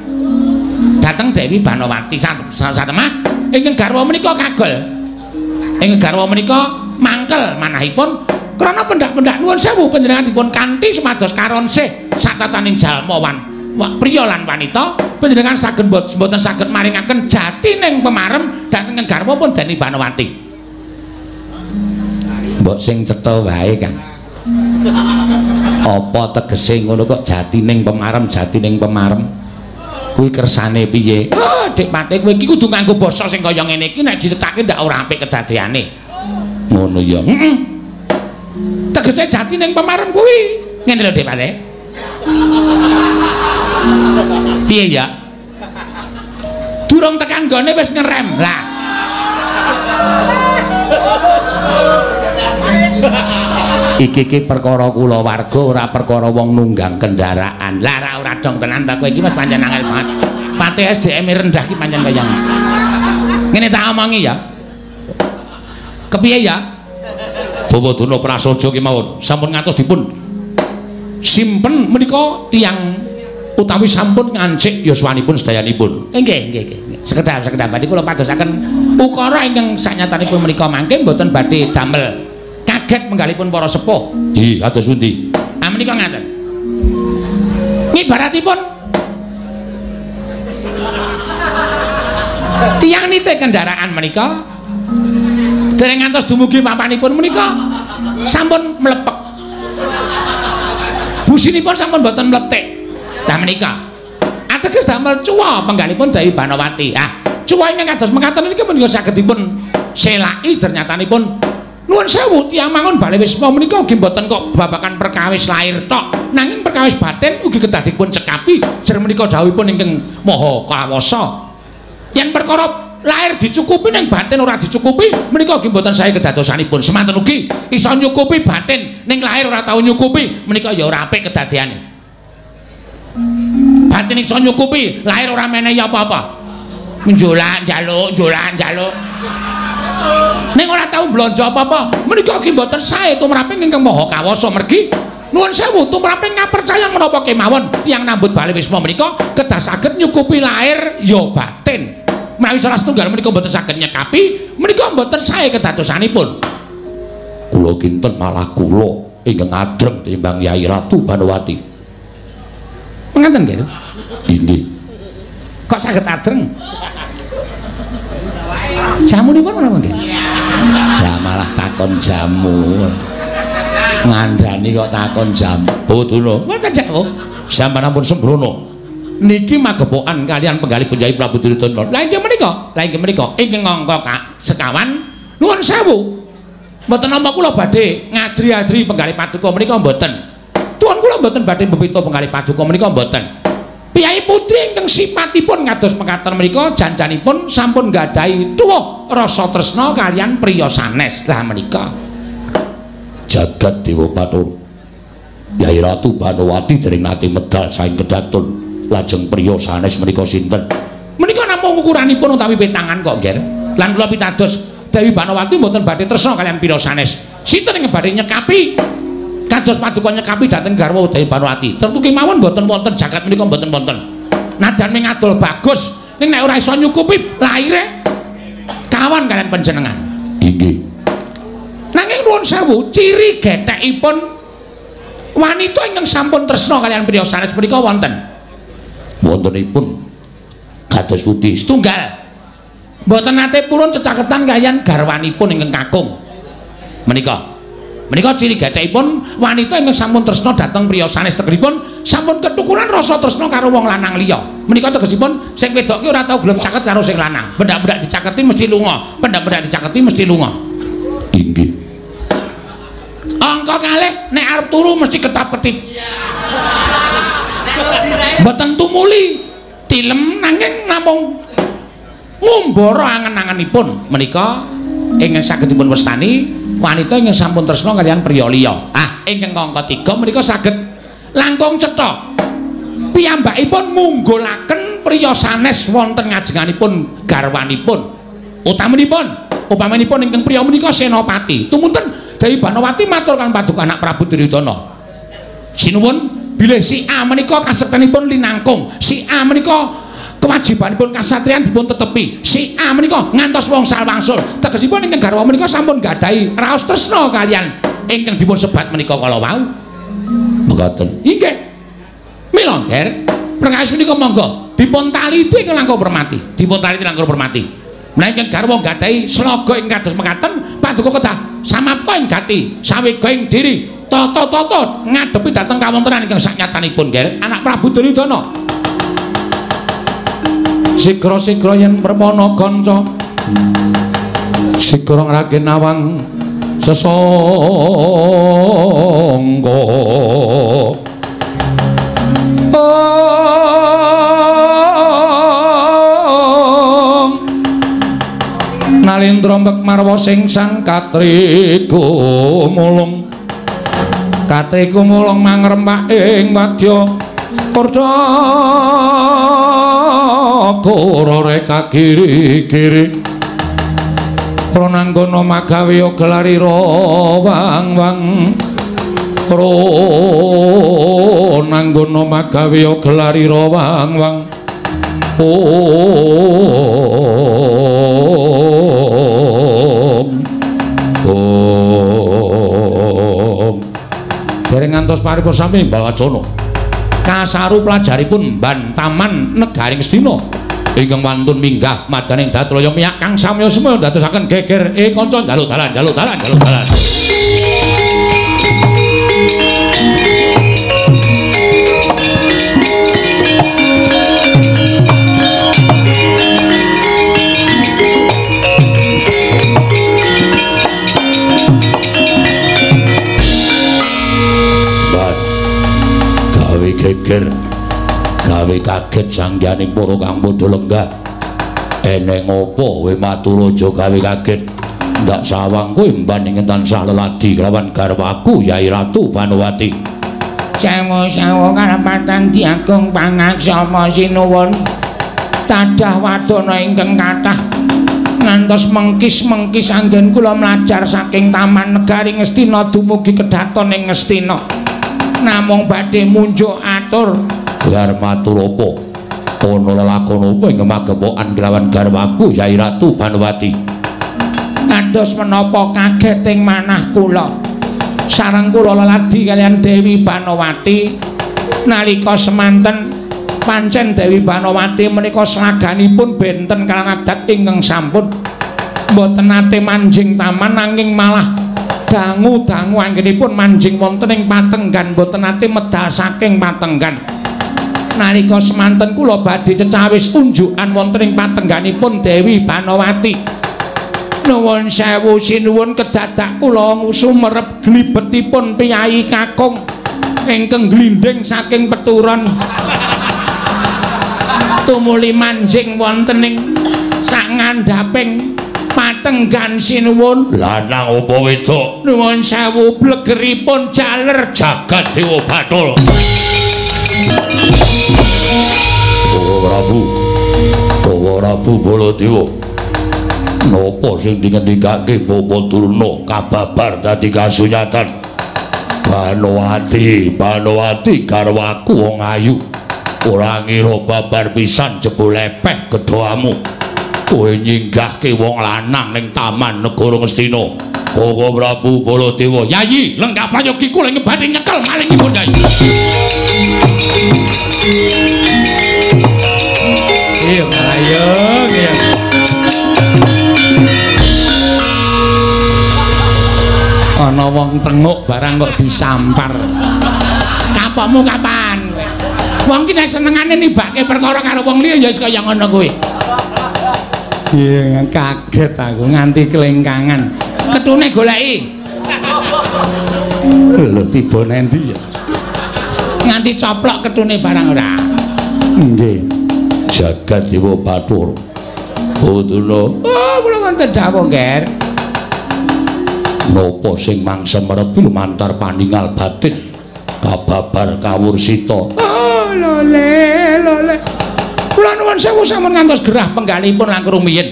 dhateng Dewi Banowati satemah ingkang garwa menika kagol. Ingkang garwa menika mangkel manahipun krana pendak-pendak nuwun sewu panjenengan dipun kanthi supados karonsih satataning jalma wan priya lan wanita panjenengan saged mboten saged maringaken jatining pemarem dhateng ingkang garwa pun Dewi Banowati. Mbok sing cetha wae Kang. Apa tegese ngono kok jatining pemarem, jatining pemarem? Kuwi kersane piye? Oh, Dik Patih kowe iki kudu nganggo basa sing kaya ngene iki nek dicethake ndak ora apik kedadeane. Ngono ya. Heeh. Tegese jatining pemarem kuwi. Ngene lho Dik Patih. Piye ya? Durung tekan gone wis ngerem. Lah. Iki iki perkara kulawarga ora perkara wong nunggang kendaraan. Lah ora dong tenan ta kowe iki wis pancen angel banget. Patih SDM rendah iki pancen kaya ngene. Tak omongi ya. Kepiye ya? Bawadana prasaja kemawon sampun ngantos dipun simpen menika tiyang utawi sampun ngancik yuswanipun sedayanipun. Nggih, nggih, nggih. Sekedhap, sekedhap. Badhe kula padosaken ukara ingkang sanyatanipun menika mangke mboten badhe damel kaget menggalipun para sepuh. Nggih, kados pundi? Ah menika ngaten. Ngibaratipun Tiyang nite kendaraan menika dereng ngantos dumugi papanipun menika sampun mlepek. Businipun sampun boten mletik. Lah menika ateges damel cuwa penggalipun Dewi Banowati. Ah, cuwa ingkang kados mekaten niki menika saged dipun selaki jernyatanipun nuwun sewu tiyang mangun bale wisma menika ugi mboten kok babakan perkawis lahir tok, nanging perkawis batin ugi kedah dipun cekapi. Jer menika dawuhipun ingkang Maha Kawasa. Yen perkara lahir dicukupi ning batin ora dicukupi menika ugi mboten sae kedadosanipun. Semanten ugi iso nyukupi batin ning lahir ora tau nyukupi menika ya ora apik kedadeane. Batin iso nyukupi, lahir ora menehi apa-apa. Njolak njaluk, njolak njaluk. Ning ora tau blonjo apa-apa, menika ugi mboten sae tumraping ingkang Maha Kawasa. Mergi nuwun sewu tumraping ngapercaya menapa kemawon tiyang nambut bale wisma menika kedah saged nyukupi lahir ya batin. Menawi salah setunggal menika mboten saged nyekapi, menika mboten sae kedadosanipun. Kula kinten malah kula ingkang adreng tinimbang Yai Ratu Banowati. Mengaten nggih? Inggih. Kok saged adreng? Jamunipun menapa nggih? Lah malah takon jamu. Ngandani kok takon jamu. Boduna. Wonten jamu. Sampeyan ampun sembrono. Niki magepokan kalian penggalih Yai Prabu Duryudana. Lah inggih menika, lah inggih menika ingkang angka sekawan nuwun sewu. Mboten nampa kula badhe ngajri-ajri penggalih paduka menika mboten. Tuan kula mboten badhe mbebita penggalih paduka menika mboten. Piyai putri ingkang sipatipun kados mekaten menika janjanipun sampun nggadahi tuwuh rasa tresna kalian priya sanes. Lah menika jagat Dewa Bathara. Yai Ratu Banowati dereng nate medal saking kedaton lajeng priya sanes menika sinten? Menika namung ukuranipun utawi petangan kok, Nger. Lan kula pitados Dewi Banowati mboten badhe tresna kalian priya sanes. Sinten ingkang badhe nyekapi kados paduka nyekapi dhateng garwa Dewi Banowati? Tentu kemawon mboten wonten jagat menika mboten wonten. Najan ming adol bagus, ning nek ora iso nyukupi laire kawan kalian panjenengan. Inggih. Nanging nuwun sewu, ciri gethekipun wanita ingkang sampun tresna kalian priya sanes menika wonten. Wontenipun kados pundi? Setunggal. Mboten nate purun cecaketan kalian garwanipun ingkang kakung. Menika menika ciri gethekipun wanita ingkang sampun tresna dhateng priya sanes, tegesipun sampun ketukuran rasa tresna karo wong lanang liya. Menika tegesipun sing wedok ki ora tau gelem caket karo sing lanang. Bendak-bendak dicaketi mesti lunga, bendak-bendak dicaketi mesti lunga. Inggih. Angka kalih nek arep turu mesti ketap-ketip. Mboten tumuli tilem nanging namung ngumbara angen-angenipun. Menika ingkang saged dipun wastani wanita ingkang sampun tresna kalian priya liya. Ah, ingkang angka 3 menika saged langkung cetha. Piyambakipun ngunggulaken priya sanes wonten ngajenganipun garwanipun. Utaminipun, upaminipun ingkang priya menika senopati. Tumunten Dewi Banowati matur kaliyan paduka anak Prabu Duryudana. Sinuwun bilih si A menika kasektenipun linangkung, si A menika kewajibanipun kasatriyan dipun tetepi, si A menika ngantos wongsal wangsul. Tegesipun ingkang garwa menika sampun gadahi raos tresna kaliyan ingkang dipun sebat menika kala wau. Mekaten. Inggih. Mila, Nger, perkawis menika monggo dipun taliti ingkang langkung permati, dipun taliti langkung permati. Menawi ingkang garwa gadahi sloga ingkang kados mekaten, paduka kedah samapta ing gati, sawega ing diri, tata-tata ngadepi dhateng kawontenan ingkang saknyatanipun, Nger, anak Prabu Duryudana. Sigra-sigra yen permana kanca, sigra ngragin nawang sesangka. Nalindra mek marwa sing sang katriku mulung, katriku mulung mangrempak ing wadya kurda kura reka kiri-kiri. Prananggana magawe gelarira wang-wang, prananggana magawe gelarira wang-wang. Om Om dereng ngantos paripurna sami Mbawacana. Kasaru pelajaripun mban taman negaring Ngastina. Ingkang wantun minggah madaning datraya miyak kang samya semaya ndadosaken geger kanca njaluk dalan njaluk dalan njaluk dalan. Gawe geger gawe kaget sangyaning para kang padha lenggah. Eneng apa kowe matur aja gawe kaget. Ndak sawang kowe mbandingen tansah leladi kelawan garwaku Yai Ratu Banowati. Sewu-sewu karepatan diagung pangaksama sinuwun. Tadah wadana ingkang kathah ngantos mengkis-mengkis anggen kula mlajar saking Taman Negari Ngastina dumugi kedaton ing Ngastina. Namung badhe munjuk atur. Bar matur apa? Ana lelakon apa ing magepokan kelawan garwaku Yai Ratu Banowati? Kados menapa kaget ing manah kula. Sareng kula leladi kaliyan Dewi Banowati nalika semanten pancen Dewi Banowati menika slaganipun benten kaliyan adat ingkang sampun mboten nate manjing taman nanging malah dangu-dangu anggenipun manjing wonten ing patenggan mboten nate medal saking patenggan. Nalika semanten kula badhe cecawis unjukan wonten ing patengganipun Dewi Banowati. Nuwun sewu sinuwun kedadak kula sumerep glibetipun priyayi kakung ingkang glindhing saking peturon tumuli manjing wonten ing sangandhaping patenggan sinuwun. Lanang apa wedok? Nuwun sewu blegeripun jaler jagat dewa bathul. Bawa Prabu, Bawa Prabu Baladewa. Napa sing dingendikake Bapak Durna kababar dadi kasunyatan? Banowati, Banowati garwaku wong ayu. Ora ngira babar pisan jebul lepeh gedhamu. Kowe nyinggahke wong lanang ning Taman Negara Ngastina. Bawa Prabu Baladewa, Yayi, lenggah prayogi kula ing badhe nyekel malingipun Yayi. Iya, ayo, iya. Ana wong tenguk barang kok disampar. Kapokmu kapan? Wong ki nek senengane nibake perkara karo wong liya ya wis kaya ngono kuwi. Iya, kaget aku nganti kelengkangan. Ketune goleki. Lho tiba nendi ya? Nganti coplok ketune barang ora. Nggih. Jagat Dewa Bathara. Boduna. Oh, kula wonten dawuh, Nger. Napa sing mangsa merepi lumantar paningal batin kababar kawursita. Oh, lole, lole. Kula nuwun sewu sampun ngantos gerah penggalihipun langkung rumiyin.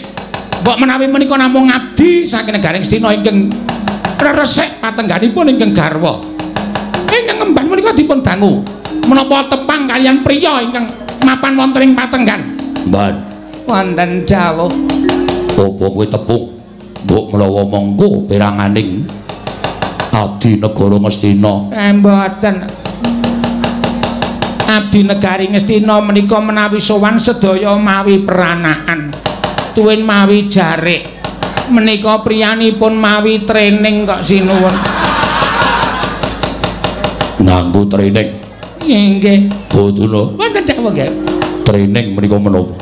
Mbok menawi menika namung ngabdi saking negari Ngastina ingkang reresik patengganipun ingkang garwa. Ingkang ngemban menika dipun dangu. Menapa tepang kaliyan priya ingkang mapan wonten ing patenggan? Mban. Wonten dawuh. Apa kowe tepung? Mbok menawa mongko peranganing abdi negara Ngastina. Mboten. Abdi negari Ngastina menika menawi sowan sedaya mawi peranakan. Tuwin mawi jarik. Menika priyanipun mawi training kok sinuwun. Nganggo training. Nggih. Boduna. Wonten dawuh nggih. Training menika menapa?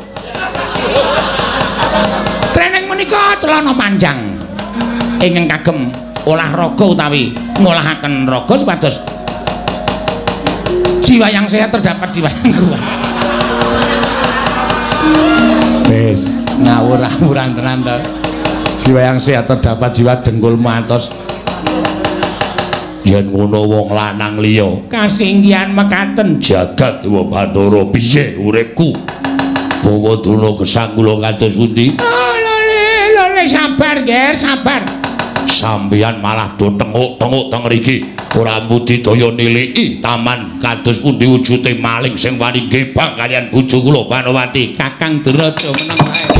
Training menika celana panjang ingkang kagem olahraga utawi ngolahaken raga supados jiwa yang sehat terdapat jiwa yang kuat. Wis ngawur-awuran tenan to. Jiwa yang sehat terdapat jiwa dengkul matos. Yen ngono wong lanang liya kasinggihan mekaten jagat Dewa Bathara piye uripku. Bawa Durna gesang kula kados pundi? Oh, lole, lole sabar, Ger, sabar. Sampeyan malah do tenguk-tenguk teng mriki. Ora budidaya niliki taman kados pundi wujude maling sing wani gebang kaliyan bojo kula Banowati. Kakang Durna aja meneng wae.